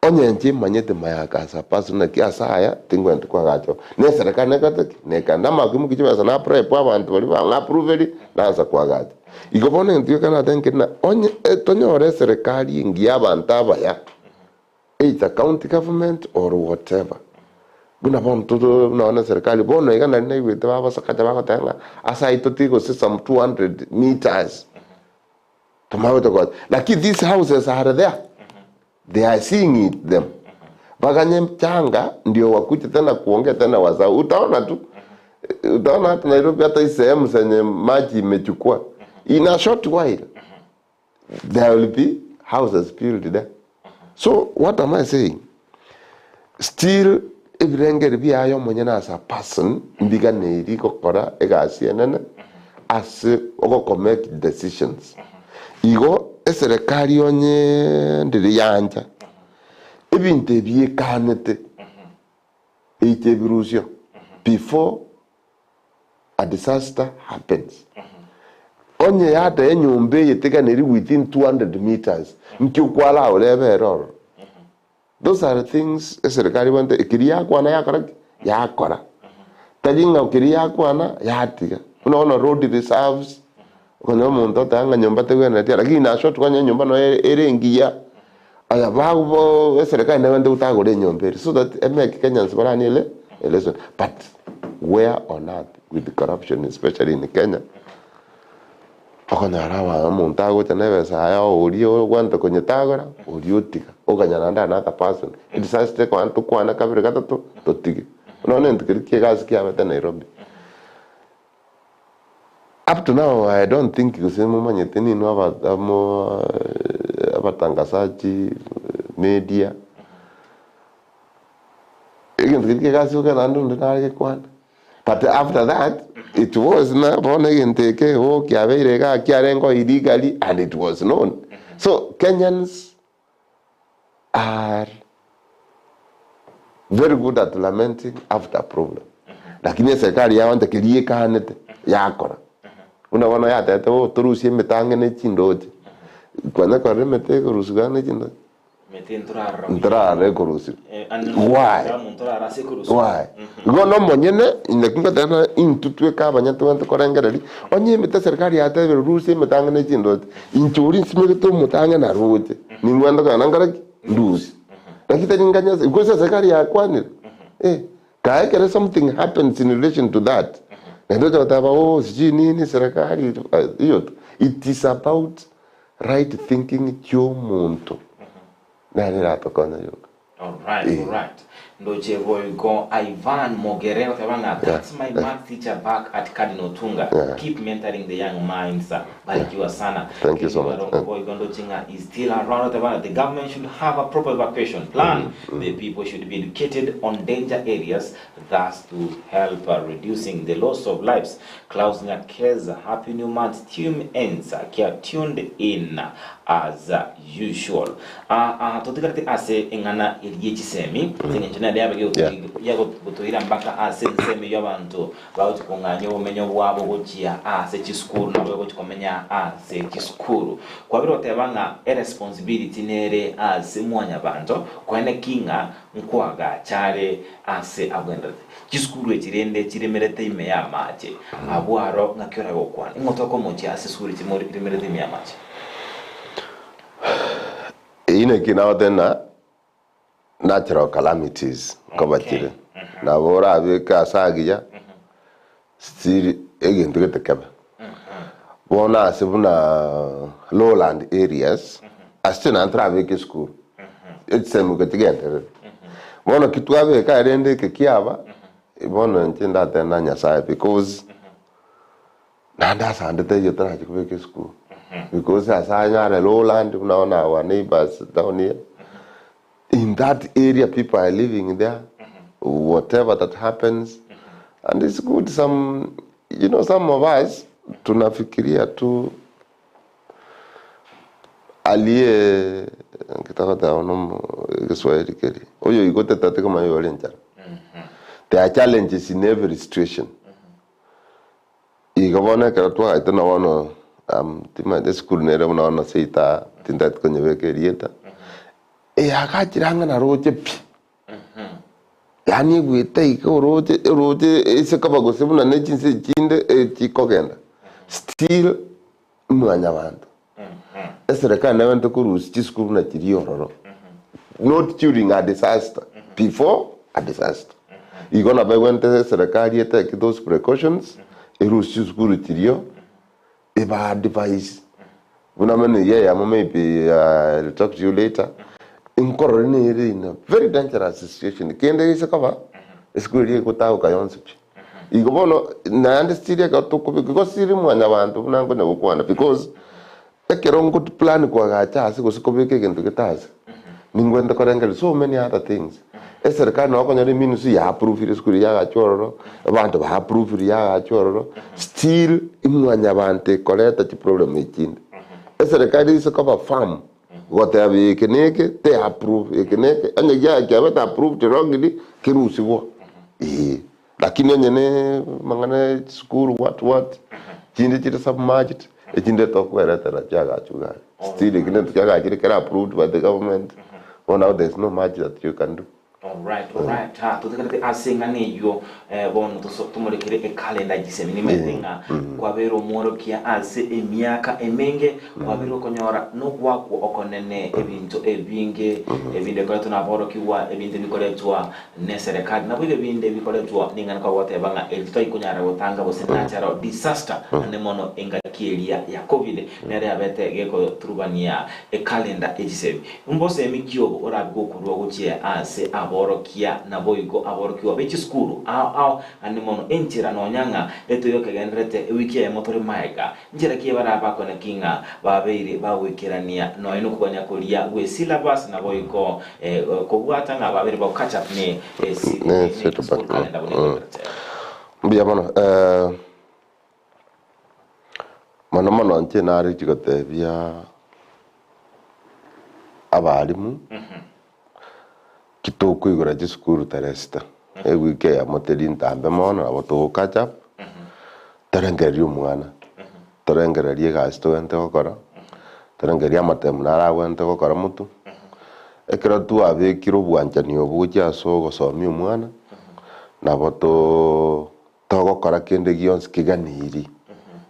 Speaker 3: onye inche imanyete mayaka as a person naki ase aya tingwenereti koagacha oo. Na eserekari nekate ki? Nekande amakimuki chibesa na bribe abanto baria bang'a approveri naansa koagacha. Igo bono egento gioka nateba nkeri ng'a onye tonyore eserekari engiya abanto abaya either county government or whatever buna bono toto buna bono eserekari bono iga nari naigwete babasakacha bagoteba ng'a ase ayio totige gose some 200 meters. Tomanyete gocha. Lakini these houses are there. They are seeing it them. Baganye mchanga ndio wakuje tena kuongea tena wasahau. Utaona tu. Utaona hata Nairobi hata hii sehemu zenye maji imechukua. In a short while there will be houses built there. So what am I saying? Still ebirengeri biaye omonyene as a person mbiganeiri gokora egasi enene ase ogoko make decisions. Igo eserekari onye ndiri yancha ebinto ebi ekanete eiche ebirusio before a disaster happens. Onye yata enyomba eye teganeri within 200 meters nki okwaraore ebere ororo. Those are things eserikari ebwate keria yakwana yakora ki? Yakora. Tari ng'a keria yakwana yatiga. Buna bono road reserves, okonyora omonto oteba ng'a nyomba tegwenereti lakini in a short kwanyora enyomba noyo ere engiya, aya bago eserikari nebwenerete gotagora enyomba eria so that emake Kenyans baranie ele eleson. But where on earth with corruption especially in Kenya, Okonyora aba omonto agocha na ebesa yaye oria ogwanta konyetagora, oria otiga, okanya naende another person. Erisasi tekogenda tokwane kabere gatato, totige. Bono nento keria kia egasi kiabete Nairobi. Up to now I don't think gose momanyete ninwe aba amo abatangazaji, media, egento keria kia egasi okogenda naende onde nare gekwana. But after that, it was na bono egento eke oh kiabeire igaa kiarenge illegally and it was known. So Kenyans are very good at lamenting after problem. Lakini eserikari yaoncha keria ekanete yakora. Buna bono yatebete oh torusie emete ang'e ne chindoche. Kwanya korora emete ekorusigwa ang'e ne chindoche?
Speaker 2: Emete ntorarora buya.
Speaker 3: Ntorarora ekorusigwa. Why? Why? Igo nomonyene naki ngoteba ng'a intwe tweka abanyene tobwenerete korengereria, onye emete eserikari yatebire rusia emete ang'e ne chindoche, inche oria nsimegete omote ang'e naroche, ningwente kogenda nkore ki? Ndusie. Naki tari nganye ase gose eserikari yakwanire eh, kae ekero something happens in relation to that, naende ocha goteba ooh sijui nini serikali hiyo tu. It is about right thinking chiomonto. Nere eratokonye yoka.
Speaker 2: Alright, alright. Ndoche boigo Ivan Mogere goteba ng'a that's my math teacher back at Cardinal Otunga. Keep mentoring the young minds. Barikiwa sana.
Speaker 3: Thank you so
Speaker 2: Kelvin
Speaker 3: much.
Speaker 2: Barongo boigo ndoche ng'a is still around goteba ng'a the government should have a proper evacuation plan. The people should be educated on danger areas thus to help reducing the loss of lives. Klaus Nyakeza, happy new month team ends kia tuned in as usual. Ah, ah, totigarete ase eng'ana eria ye chisemi ase eng'encho nere yabe
Speaker 3: Yeah.
Speaker 2: yagotoira mpaka ase ensemo eyio abanto bagochi kong'anya obomenyo bwabo gochia ase chisukuru nabo bagochi komenya ase chisukuru. Kwabire goteba ng'a eresponsibility nere ase mwanyabanto koene ki ng'a nkoagacha are ase agwenerete. Chisukuru echi rende chiremerete ime y'amache, abwo aro ng'aki orabe gokwana? Ing'o tokomochia ase esukuru echi rimerete ime y'amache?
Speaker 3: Eyio naki nagotebi ng'a natural calamities nkoba chire. Nabo orabeke ase agiya, still egento gete kebe. Bono ase buna lowland areas, ase naende torabeke esukuru, echisemi goika chigenderere. Bono ki twabeka rende eke kiaba, bono inche ndatebe na Nyasaye because naende asande taiyo torachi kobeka esukuru. Because ase anyare lowland buna bono our neighbours down here, in that area people are living there, whatever that happens, and it's good some, you know some of us tunafikiria tu aliye nkitaka ono Kiswahili keri oyo igoteta tikomanya oyore enchara. There are challenges in every situation. Igo bono ekero twagaete na bono timanyeti esukuru nere buna bono seito aa tintagete konyebeka erieta, eyagachire ang'e na roche pi, yaani egwete iga oroche oroche ase koba gose buna ne chinse echinde chikogenda, still mwanyabanto. Eserekari nabente korusia chisukuru buna chiria ororo, not during a disaster, before a disaster. Igo nabo egwente eserekari etake those precautions, erusie chisukuru chiria, eba advise, buna meno eyio eyemo maybe I'll talk to you later, nkorore nere in a very dangerous situation, kende gese koba, esukuru eria egotagoka yonsi pi. Igo bono naende still ekero tokobeka igo siri mwanyabanto buna nkonya gokwana because ekero ngo plan koagacha ase gose kobeka egento gete ase, ningwenerete korengereria so many other things. Eserikari nabo okonyora eministry ya approvire esukuru eyio yagachwa ororo, abanto ba approvire yagachwa ororo, still imwanyabanto ekoreta chiproblem echinde. Eserikari ase koba firm goteba eke na eke te approve eke na eke, onye kiabete approved wrongly kerusigwa eeh. Lakini onye ne amang'ana ya chisukuru what what, chinde chire submerged, echinde tokweretera chiagachwa iga aria. Still ekio nento kiagachire kere approved by the government, bono now there is no much that you can do.
Speaker 2: Alright, alright. Ah, totegerete ase eng'ana eyio eh, bono toso- tomorekere ekalenda chisemi nimanyete ng'a kwabeire omworokia ase emiaka emenge kwabeire okonyora nogwakwa okonene ebinto ebinge ebinde bikoretwa naborokigwa ebinde bikoretwa neserekari naboigo ebinde bikoretwa ning'ana kwagoteba ng'a eri totari konyara gotanga gose natural disaster ande mono engaki eria ya covid nere yabete gekoturubania ekalenda echisemi Mbosemi ki obo orabe gokorua gochia aase aborokia, naboigo aborokigwa be chisukuru ao ao, naende mono enchera nonya ng'a etoigo kegendererete ewiki eyemo tore magega, nchera ki barabakwane ki ng'a babeire bagoikerania nonya nokogania koria gwe syllabus naboigo kobwata ng'a babeire bago catch up ne
Speaker 3: Ne
Speaker 2: school calendar buna egendererete.
Speaker 3: Mbuya mono. Mono mono inche narechi gotebia abalimu, ki tokoigora chisukuru tarehe sita, ewiki eyemo teri ntambe mono nabo togo catch up, torengererie omwana, torengererie egasi togente gokora, torengererie amatemu naro agwente gokora motwe. Ekero twabekire obwanchani obo gochia ase ogosomia omwana, nabo too togokora kende gionsi keganeiri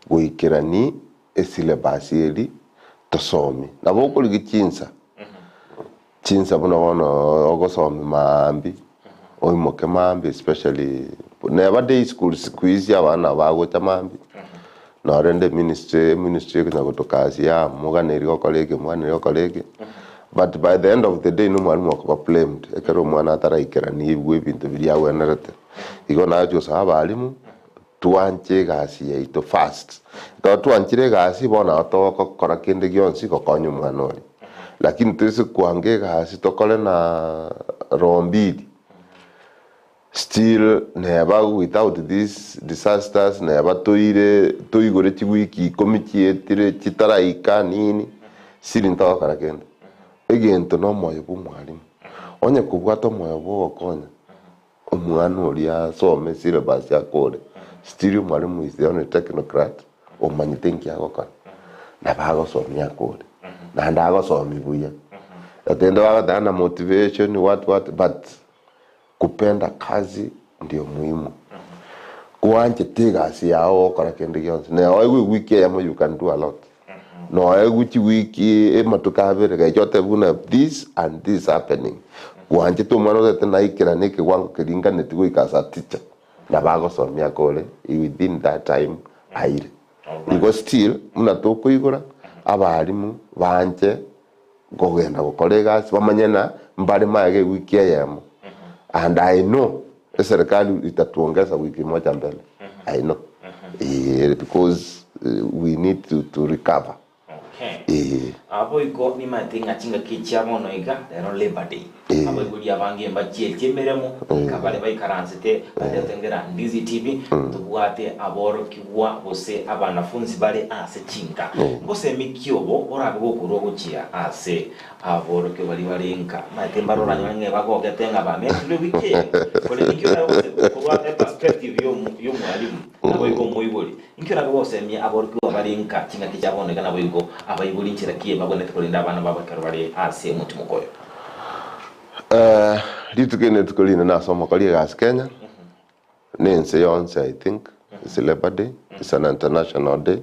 Speaker 3: goikerani esyllabus eria tosomie. Nabo okorigia chinsa, chinsa buna bono ogosomia maambia, oimoke maambia especially neba day school siku hizi abana nabo bagocha maambia, nonye rende eministry eministry ekonya gotokasia aa moganeiri gokora eke moganeiri gokora eke, but by the end of the day na omwalimu okoba blamed ekero omwana ataraikeraniwa ebinto biria agwenerete. Igo nagochi gosaba abalimu, twanche egasi yaito first. Ekero twanchire egasi, bono nabo togokora kende gionsi gokonya omwana oria. Lakini toise kwanga egasi tokore na roho mbili, still neba without these disasters neba toire toigore chiwiki ikomi chietire chitaraika nini, still ntogokora kende. Egento na omoyo bwa omwalimu, onye kobwate omoyo bwa ogokonya. Omwana oria asome syllabus akore, still omwalimu is the only technocrat omanyete nki agokora. Nabo agosomia akore, naende agosomia buya. Atende bagoteba na motivation what what but kupenda kazi ndio muhimu. Koanchete egasi yago ogokora kende gionsi, na oegwe ewiki eyemo you can do a lot. Noegwe chiwiki amatuko abere gaicha otebe buna this and this happening. Gwanchete omwana otagete naikerane ekewango keringaneti goika as a teacher, nabo agosomia akore within that time aire. Igo still buna tokoigora abalimu banche kogenda gokora egasi bamanye ng'a mbare magega ewiki eyemo and I know eserikali itatuongeza wiki moja mbele I know eeh because we need to, to recover
Speaker 2: Okay.
Speaker 3: eeh.
Speaker 2: Aboigo nimanyete ng'a chingaki chia bono iga, rero Labour Day,
Speaker 3: Eh.
Speaker 2: abaibori abange mbachietie emeremo, goika bare baikaransete batetengera Ndizi TV, tobwate aborokigwa gose abanafunzi bare ase chinka. Ngosemi ki obo orabe gokorwa gochia ase aborokigwa baria bare nka? Omanyete mbare oranyore ng'a ebagogete ng'a bametirwe ewiki eye, korende inki orabe gose korwa eperspective y'omwalimu naboigo omoibori, Inki orabe gosemia aborokigwa bare nka chingaki chia bono iga naboigo abaibori nchera ki bagwenerete korenda abana babo ekero bare ase omotimoko oyo?
Speaker 3: Rituko eri nerituko rinene ase omokori egasi Kenya, na ense yonsi I think, it's labour day, it's an international day.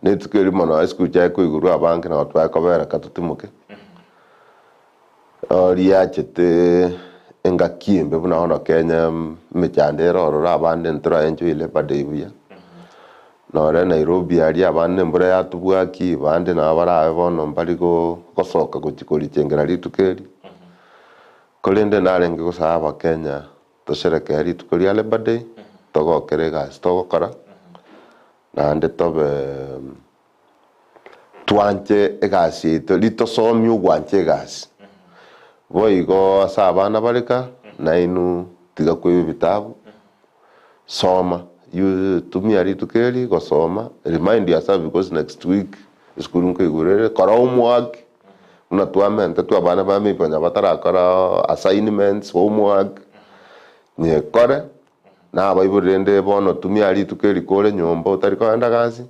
Speaker 3: Nerituko eri mono esukuru chiaye koigorwa abange nabo twaye kobera ka totimoke. Riachete engaki embe buna bono Kenya emechando ere ororo abande ntora enjoy labour day buya. Nore Nairobi aria abande embura yatobwaki abande nabo barabe bono mbari gosoka gochia korichengera rituko eri. Korende narenge gosaba abakenya tosherekee rituko ria labour day, togokere egasi togokora, naende tobe Twanche egasi yaito, ritosomie ogwancha egasi. Boigo ase abana bare ka, nainwe tiga koiba ebitabu, soma, you tumia rituko eri gosoma, remind yourself because next week esukuru nkoigure ere, kora homework, buna twamentetwe abana ba maybe onye batarakora assignments, homework, nyekore. Nabaibori rende bono tumia rituko eri kore nyomba otari kogenda gasi,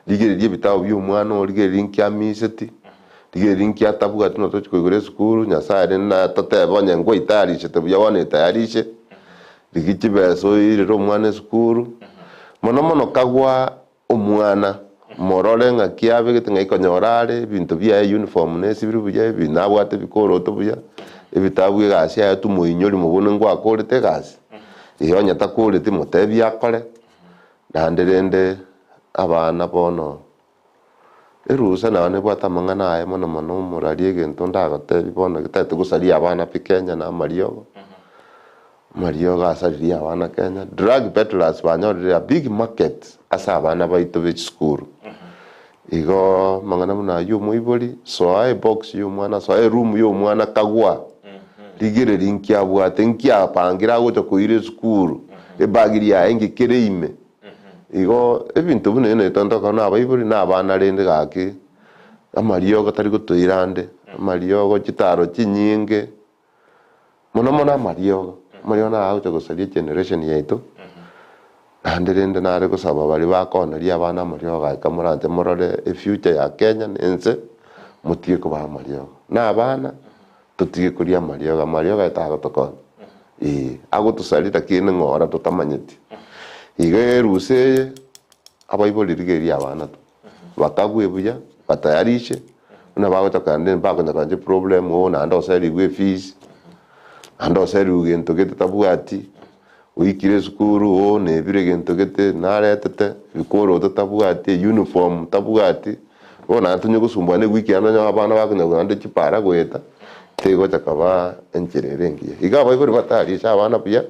Speaker 3: rigereria ebitabu bi'omwana oo, rigereria inki amiseti, rigereria inki atabwati buna tochi koigora esukuru, Nyasaye rende na totebe onye ngwaitayarishete buya bono etayarishe, rigia chibesa oirere omwana esukuru, mono mono kagwa Omwana, morore ng'aki abegete ng'ai konyora are ebinto biaye uniform nesibire buya ebi nabwate ebikoroto buya, ebitabu egasi yaye tomoinyori mobune ngwakorete egasi, ee onye takoreti motebie akore, naende rende abana bono erusa nabo nebwate amang'ana aye mono mono omorari egento ndagotebie bono getagete gosaria abana pi Kenya na amariogo. Amariogo asaririe abana Kenya, drug peddlers banyorire a big market ase abana baito be chisukuru. Igo amang'ana buna ayio omoibori, soa ebox ya omwana, soa eroom ya omwana kagwa, rigereria nki abwate, nki apangire agocha koira esukuru, ebag riaye nki kere ime. Igo ebinto buna ebio nabio togokora na abaibori na abana rende gaki, amariogo tari gotoira ande, amariogo chitaro chinyinge. Mono mono amariogo, amariogo naro agocha gosaria egeneration yaito, naende rende nare gosaba baria bakooneria abana amariogo gaka moranche morore efuture ya Kenya na ense, Motige kobaa amariogo. Na abana, totige koria amariogo, amariogo aya tagotokonya. Ee, agotosaria lakini ning'ora totamanyeti. Igo erusa eye, abaibori rigereria abana tu, bakagwe buya, batayarishe, buna bagocha kogenda mbakonya konya chiproblem oo naende oserigwe efees, naende oserigwe gento gete tabwati. Oikire esukuru oo nebire egento gete naretete, ebikoroto tabwati, euniform tabwati, bono naende tonye gosumbua ewiki yaye nonye abana bakonya naende chipara goeta, tegocha koba enchera ere engiya. Iga abaibori batarishe abana buya,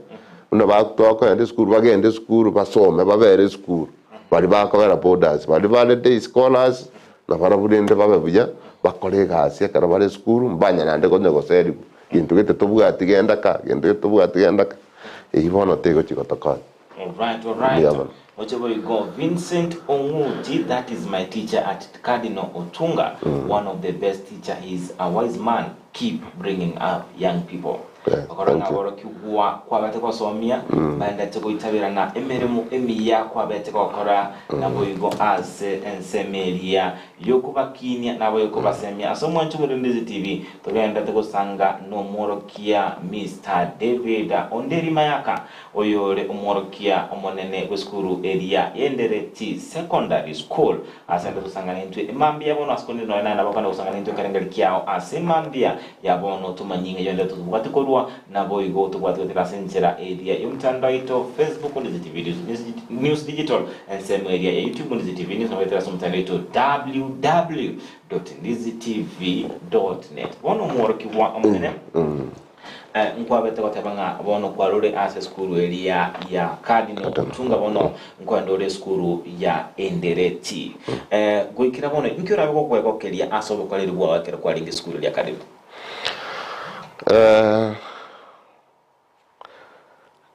Speaker 3: buna ba tokogenda esukuru bagende esukuru basome babere esukuru, baria bakogera borders, baria bare day scholars, nabarabwo rende babe buya, bakore egasi ekero bare esukuru, mbanya naende konya goserigwa. Gento gete tobwati genda ka, gento gete tobwati genda ka, eyio bono tegochi gotokonya.
Speaker 2: Alright, alright.
Speaker 3: Mbuya mono.
Speaker 2: Oche boigo Vincent Ong'uti, that is my teacher at Cardinal Otunga, one of the best teacher, he is a wise man, keep bringing up young people.
Speaker 3: Yeah,
Speaker 2: Okora
Speaker 3: thank
Speaker 2: ng'a
Speaker 3: you.
Speaker 2: aborokigwa kwabete gosomia, baendete goitaberana emeremo emiya kwabete gokora, naboigo ase ensemo eria Y'okobakinia nabo y'okobasemia ase omwancho bw'Erindisi TV, togenderete gosanga nomworokia Mister David Onderi Mayaka, oyore omworokia omonene bw'esukuru eria y'Endereti Secondary School. Ase ande gosanga naintwe emambia bono ase konde nonya naye nabo okana gosanga naintwe ekerengeri kiao ase emambia ya bono tomanyie ng'a eyonde tobwate korwa naboigo tobwate goetera ase enchera eria y'omotandao oito Facebook Ondisi TV News Digital Ensemo eria ya YouTube Ndizi TV News nabo etera ase omotandao oito www.ndizitv.net. Bono omworokigwa omonene eh, nkwabete goteba ng'a bono kwarure ase esukuru eria ya Cardinal Otunga bono nkoenda ore esukuru ya Endereti. Eh, goikera bono inki orabe gokwegokeria ase obokoreri bwao ekero kwarenge esukuru eria Cardinal?
Speaker 3: Eh,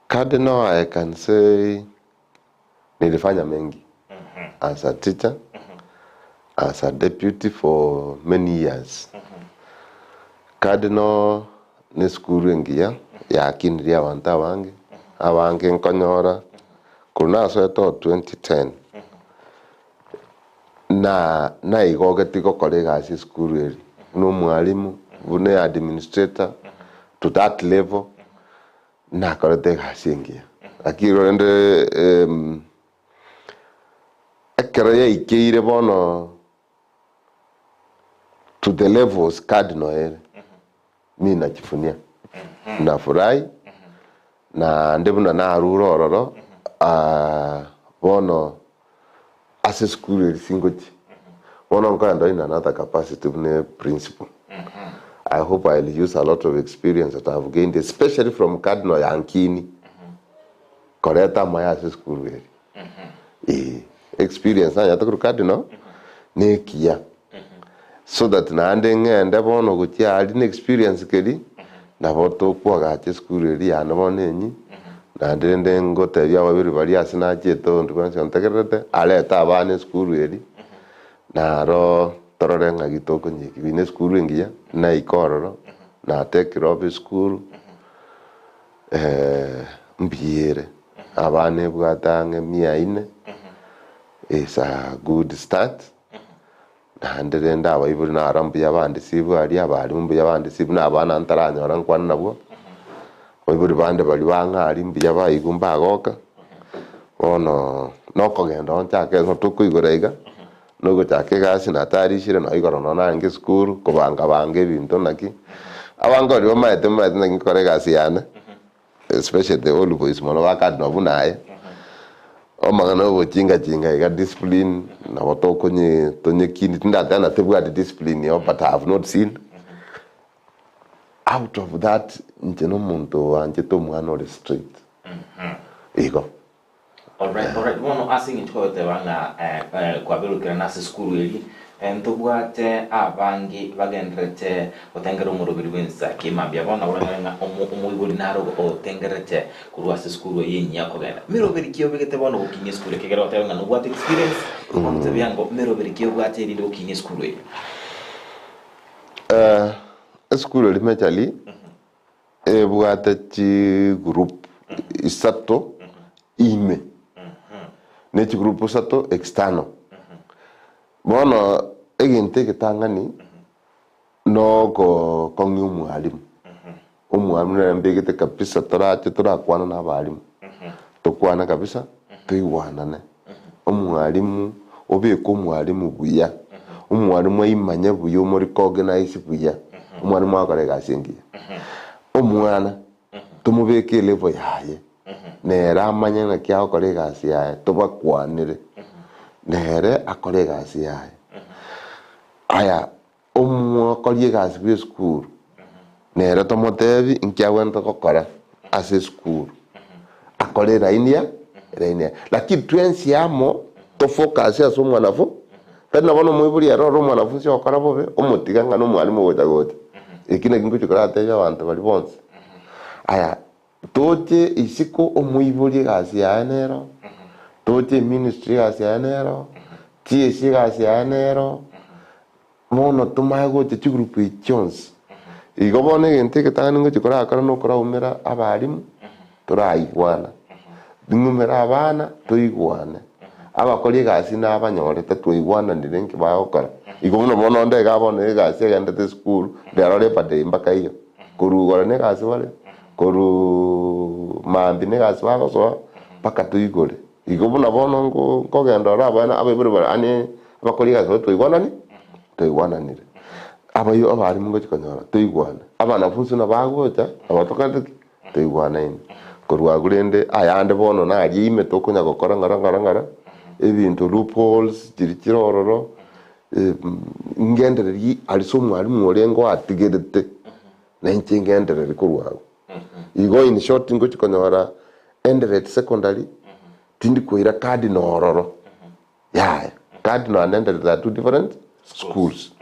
Speaker 3: Cardinal I can say Nilifanya mengi as a teacher, as a deputy for many years. Cardinal ne esukuru engiya yakinirie abanto abange, abange nkonyora korwa nasoete o 2010 na naigogetie gokora egasi esukuru eri buna omwalimu, buna administrator to that level. Nakorete egasi engiya, lakini rende ekero yaikeire bono to the levels cardinal ere, mi nachifunia, nafurahi, naende buna narure ororo bono ase esukuru eri singochi, bono nkoenda in another capacity buna eprinciple. I hope I'll use a lot of experience that I've gained especially from Cardinal Yankini koreta amaya ase esukuru eri. Ee, experience nanyarete korwa Cardinal nekiya so that naende ng'ende bono gochia aria na experience keria nabo tokwagacha esukuru eria yane bono enyia naende rende ngotebia ababiri baria ase nachiete onde bwensi ontegererete arete abana esukuru eria naro torore ng'aki tokonyeki buna esukuru engiya naika ororo natekire obe esukuru mbuya ere abana ebwate ang'e mia ine is a good start. Naende rende abaibori naro mbuya bandisiibwe aria, abalimu mbuya bandisiibwe, na abana ntaranyora nkwane nabwo, abaibori bande baria bang'a aria mbuya baigwa mbagoka, bono nokogenda oo nchake ng'a tokoigora iga, nogochaka egasi natarishire nonye igoro nonye narenge esukuru, kobanga banga ebinto naki, abange baria bamaete mbamaete naki nkokora egasi yane. Especially the old boys mono ba cardinal buna aye, amang'ana ya obochinga chinga iga discipline nabo tokonye tonyekini tindateba ng'a tebwati discipline igo but I have not seen out of that inche na omonto oanchete omwana ore straight igo.
Speaker 2: Alright, alright. Bono ase eng'encho kwagoteba ng'a eh, eh, kwaberokire ase esukuru eri, eh, ntobwate abange bagendererete gotengera omoroberi bw'ensa kemambia. Bono nabo oranyore ng'a omo- omoibori naro otengerete korwa ase esukuru eye enyia kogenda. Meroberi ki obegete bono gokinia esukuru ekegera ogoteba ng'a nobwate experience, bono tebia ngo meroberi ki obwate erinde gokinia esukuru eye.
Speaker 3: Eh, esukuru eri mechali Ebwate chigroup isato ime, ne chigroup isato external. Bono egento egetang'ani, Nogokong'ia omwalimu, omwalimu nere mbegete kabisa torache torakwana na abalimu, tokwane kabisa toigwanane. Omwalimu, obeke omwalimu buya, omwalimu aimanye buya omo recognize buya, omwalimu agokora egasi engiya. Omwana, tomobeke elevel yaye, nere amanye naki agokora egasi yaye, tobakwanere, nere akore egasi yaye. Aya, omokori egasi bw'esukuru nere tomotebi inki agwenerete gokora ase esukuru, akore elaini ya elaini yaye. Lakini twensi amo tofocus ase omwanafu, tari nabo na omoibori ere ore omwanafunsi ogokora bobe, omotiga ng'a na omwalimu ogocha gocha. Eki naki ngochia koratebia abanto baria bonsi. Aya, toche isiko omoibori egasi yaye nero, toche eministry egasi yaye nero, TSC egasi yaye nero, bono tomanye gocha chigroup echi chionsi. Igo bono egento egetang'ani ngochia korakora nokoraumera abalimu, toraigwana, ng'umere abana toigwane, abakori egasi nabanyorete twaigwananire nki bagokora. Igo buna bono onde iga bono egasi egendete esukuru, rero Labour Day mpaka eyio, korwa igoro na egasi bare, korwa mambia na egasi bagosoa, mpaka toigore. Igo buna bono nkogenda ore abana abaibori bare ane abakori egasi bare twaigwanani twaigwananire. Abayo abalimu ngochi konyora toigwane, abanafunsi buna bagocha nabo tokorete ki? Toigwanaine. Korwa agwo rende ayande bono naria ime tokonya gokora ng'ora ng'ora ng'ora, ebinto loopholes chiria chire ororo, ngendereria aria ase omwalimu orenge oatigerete, na inche ngendereria korwa agwo. Igo in short ngochi konyora Eldoret secondary tindi koira cardinal ororo yaya cardinal and Eldoret are two different schools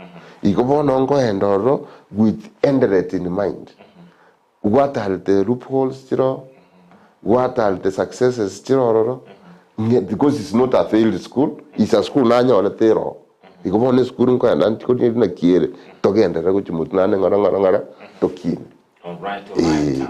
Speaker 3: igo bono nkoenda ororo with Eldoret in mind what are the loopholes chiroo what are the successes chire ororo ng'e because it's not a failed school it's a school nanyorete eroo igo bono esukuru nkoenda nchikori naki ere togenderere gochia motwe naende ng'ora ng'ora ng'ora tokine.
Speaker 2: Alright, alright.
Speaker 3: Ee.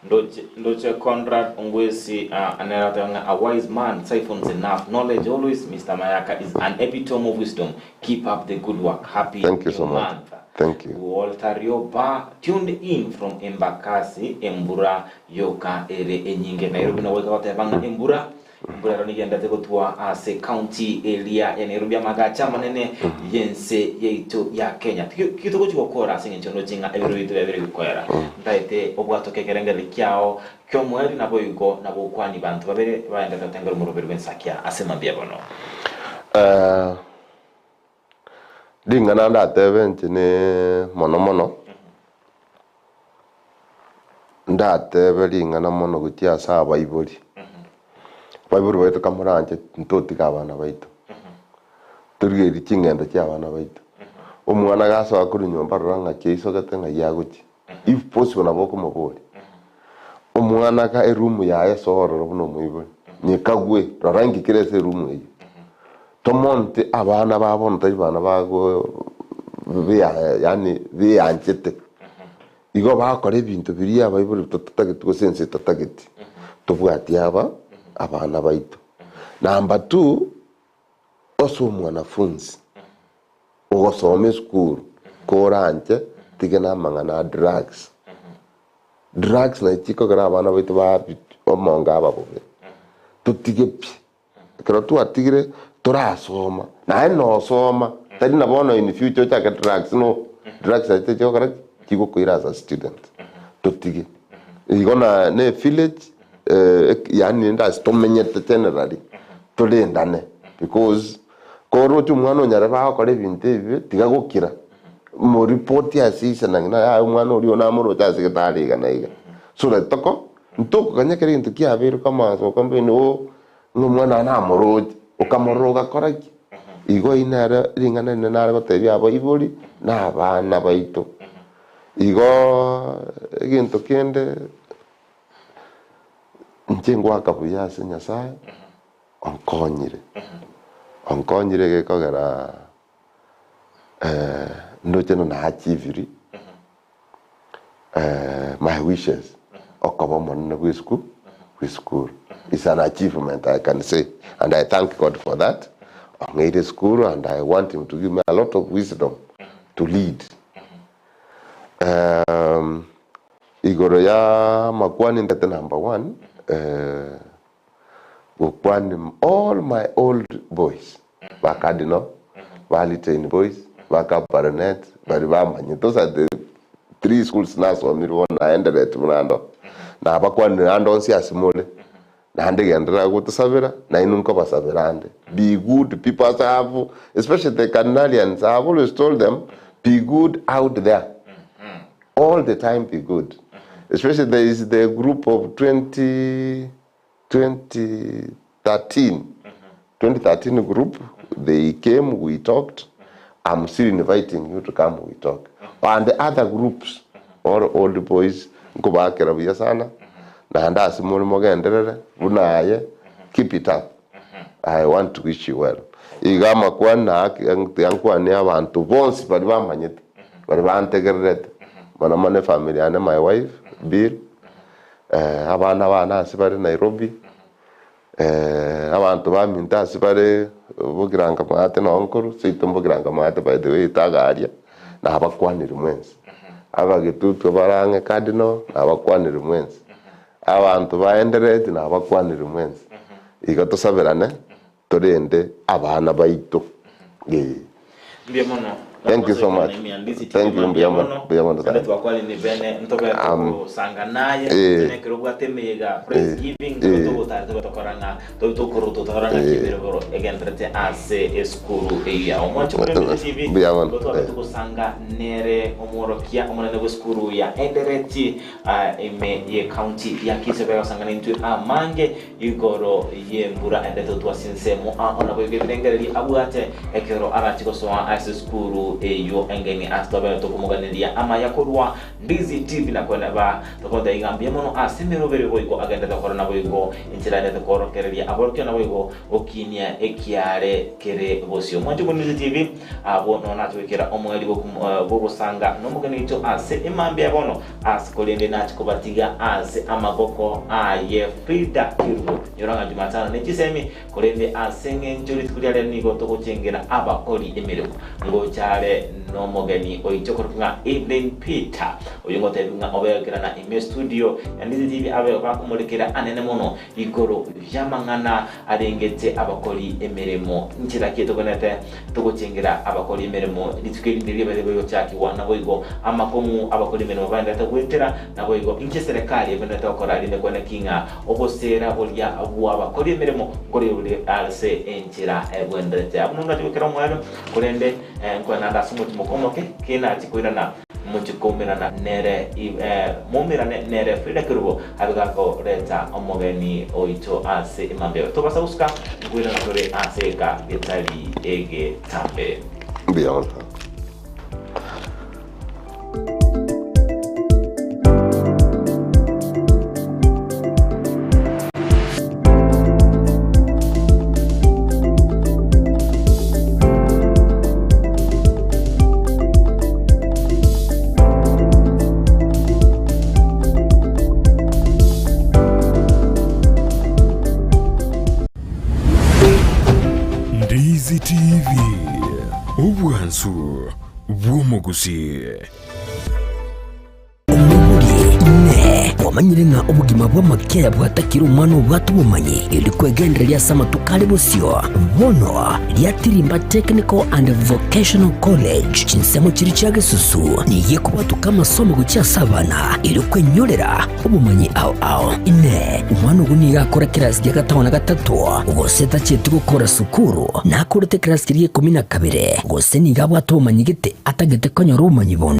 Speaker 2: Ndoche, ndoche Conrad Ongwesi uh, nere ateba ng'a a wise man siphons enough knowledge always. Mr. Mayaka is an epitome of wisdom. Keep up the good work. Happy
Speaker 3: Thank you
Speaker 2: new
Speaker 3: so much.
Speaker 2: month.
Speaker 3: Thank you.
Speaker 2: Walter Rioba tuned in from Embakasi embura yoka ere enyinge Nairobi nogoika goteba ng'a embura Embura ero nigendete gotwa ase county eria ya Nairobi amagacho amanene y'ense yaito ya Kenya. Ki togochi gokora ase eng'encho ndoche ng'a ebiro biaito biabeire bikoera. Ntaete obwatoke ekerengererio kiao ki'omoerio naboigo nabokwanie banto babere baendete gotengera omoroberi bw'ensakia ase mambia bono.
Speaker 3: Ring'ana ndatebe inche ne mono mono, ndatebe ring'ana mono gochia ase abaibori, abaibori baito kamoranche ntotiga abana baito, torigererie ching'endo chia abana baito. Omwana gasoa korwa nyomba rora ng'aki aisogete ng'ai agochia, if possible nabo okomoboria, omwana ga eroom yaye soa ororo buna omoibori, nyekagwe rora inki kere ase eroom eywo. Tomonte abana ba bono tari bana bago bea yaani beanchete. Igo bagokora ebinto biria abaibori totatageti gose ense etatageti, tobwati aba abana baito. Number two, ase omwanafunzi ogosoma esukuru koranche tige na amang'ana a drugs. Drugs nachi chikogera abana baito ba omonge aba bobe, totige pi. Ekero twatigire torasoma, naye nosoma, tari na bono in future ochake drugs no, drugs nachi tichigokora ki? Chigokoira as a student, totige. Igo na na evillage yaani rende ase tomenyete generally, torendane because koroche omwana onyare bagokora ebinto ebibe, tiga gokira, moripoti ase ise na ng'ina yaya omwana oria oyo namoroche ase getari iga na iga, so that toko ntokoganya kera egento kiabeire kamaso okambe oo. Ng'a omwana one namoroche, okamorora ogakora ki? Igo eyio nere ring'ana rinene nare gotebia abaibori na abana baito. Igo egento kende inche ngoaka buya ase Nyasaye, onkonyire, onkonyire gekogera ndoche na naachieviri my wishes okoba omonene bwa esukuru bwa esukuru is an achievement I can say and I thank God for that ong'eire esukuru and I want him to give me a lot of wisdom to lead. Igoro ya amakwani ndete number one, gokwani all my old boys, ba Cardinal, ba Litein boys, ba Kabarnet, baria bamanyete those are the three schools nasomire bono naendereti buna ando. Nabakwanire ande onsi ase more, naende genderera gotosabera, nainwe nkobasabera ande. Be good people as I have, especially the Cardinalians, I have always told them, be good out there. All the time be good. Especially there is the group of 20, 2013. 2013 group, they came, we talked. I'm still inviting you to come, we talk. And the other groups, all old boys, nkobakera buya sana. Naende ase more mogenderere, buna aye, keep it up. I want to wish you well. Iga amakwana tiga nkwane abanto bonsi baria bamanyete, baria bantegererete, mono mono efamiri yane, my wife, Bill, abana bane ase bare Nairobi, abanto baminto ase bare Bogiranga Maate noo nkorwa, seito Mbogiranga Maate by the way tagaria, nabakwanire mwensi. Abagetutu bare ang'e Cardinal, nabakwanire mwensi. Abanto baendereti nabakwanire mwensi. Igo tosaberane torende abana baito. Ee.
Speaker 2: Mbuya mono.
Speaker 3: Thank you so much. Thank you, mbuya mono, mbuya mono sana.
Speaker 2: Twakwanire bene ntobe gosanga naye nekero obwate emeyega praise giving tobe togotara tobe tokora ng'a tobe tokorototara ng'a kiberoboro egenderete ase esukuru eyio ya Omwancho kore Ndizi TV.
Speaker 3: Mbuya mono.
Speaker 2: Igo twabe togosanga nere omworokia omonene bw'esukuru ya Endereti Ime y'ecounty ya Kisii begosangana intwe amange igoro y'embura ende totwa ase ensemo ao naboigo ebirengererio abwate ekero arache gosoa ase esukuru eyio engeni ase twabeire tokomoganeria amaya korwa Ndizi TV na kweneba tokomotebi ng'a mbuya mono ase emeroberi boigo agenderete gokora naboigo enchera agenderete koorokereria aborokigwa naboigo gokinia ekiare kere bosio. Mwanche bwe Ndizi TV abwo nonya nache goikera omoerio bw'ogosanga nomogeni oito ase emambia ya bono. Ase korende nachie kobatiga ase amaboko aye Frida Kirubo. Nyora ng'a Jumatano ne chisemi, korende ase eng'encho rituko ria rero nigo togochengera abakori emeremo. Ngocha are nomogeni oito okorokwa ng'a Evelyn Peter, oyo ngotebi ng'a obegokerana ime studio ya Ndizi TV abe bakomorekera anene mono igoro y'amang'ana arengete abakori emeremo. Nchera ki togwenerete togochengera abakori emeremo rituko erinde riabeire rigochakigwa? Naboigo amakong'u abakori emeremo baenderete goetera, naboigo inche eserekari egwenerete gokora rinde kwane ki ng'a oboseera boria bw'abakori emeremo nkore bore ase enchera egwenerete. Abwo nonya goikera omoerio, korende nkoenande ase omochie omoke ki nachie koirana. Mochie koumerana nere, moumerane nere Frida Kerubo abe gakoreta omogeni oito ase emambia. Tobasa gosuka nkoirana tore ase eka getari egetambe.
Speaker 3: Mbuya mono.
Speaker 1: Ndizi TV, obwansu bw'omogusii.
Speaker 4: Omoborie, Inee! Kwamanyire ng'a obogima bw'amakeya bwatakire omwana obwate obomanyi, erio kwegendereria ase amatuko are bosio? Bono riatirimba Technical and Vocational College, chinsemo chiria chia gesusu, nigo ekobwatoka amasomo gochia ase abana, erio kwenyorera obomanyi ao ao. Inee! Omwana ogo nigo akora kerasi gia gatano na gatato, gose tachieti gokora sukuru, nakorete ekerasi keria gia ikomi na kabere, gose nigo abwate obomanyi gete atagete konyora obomanyi bonde?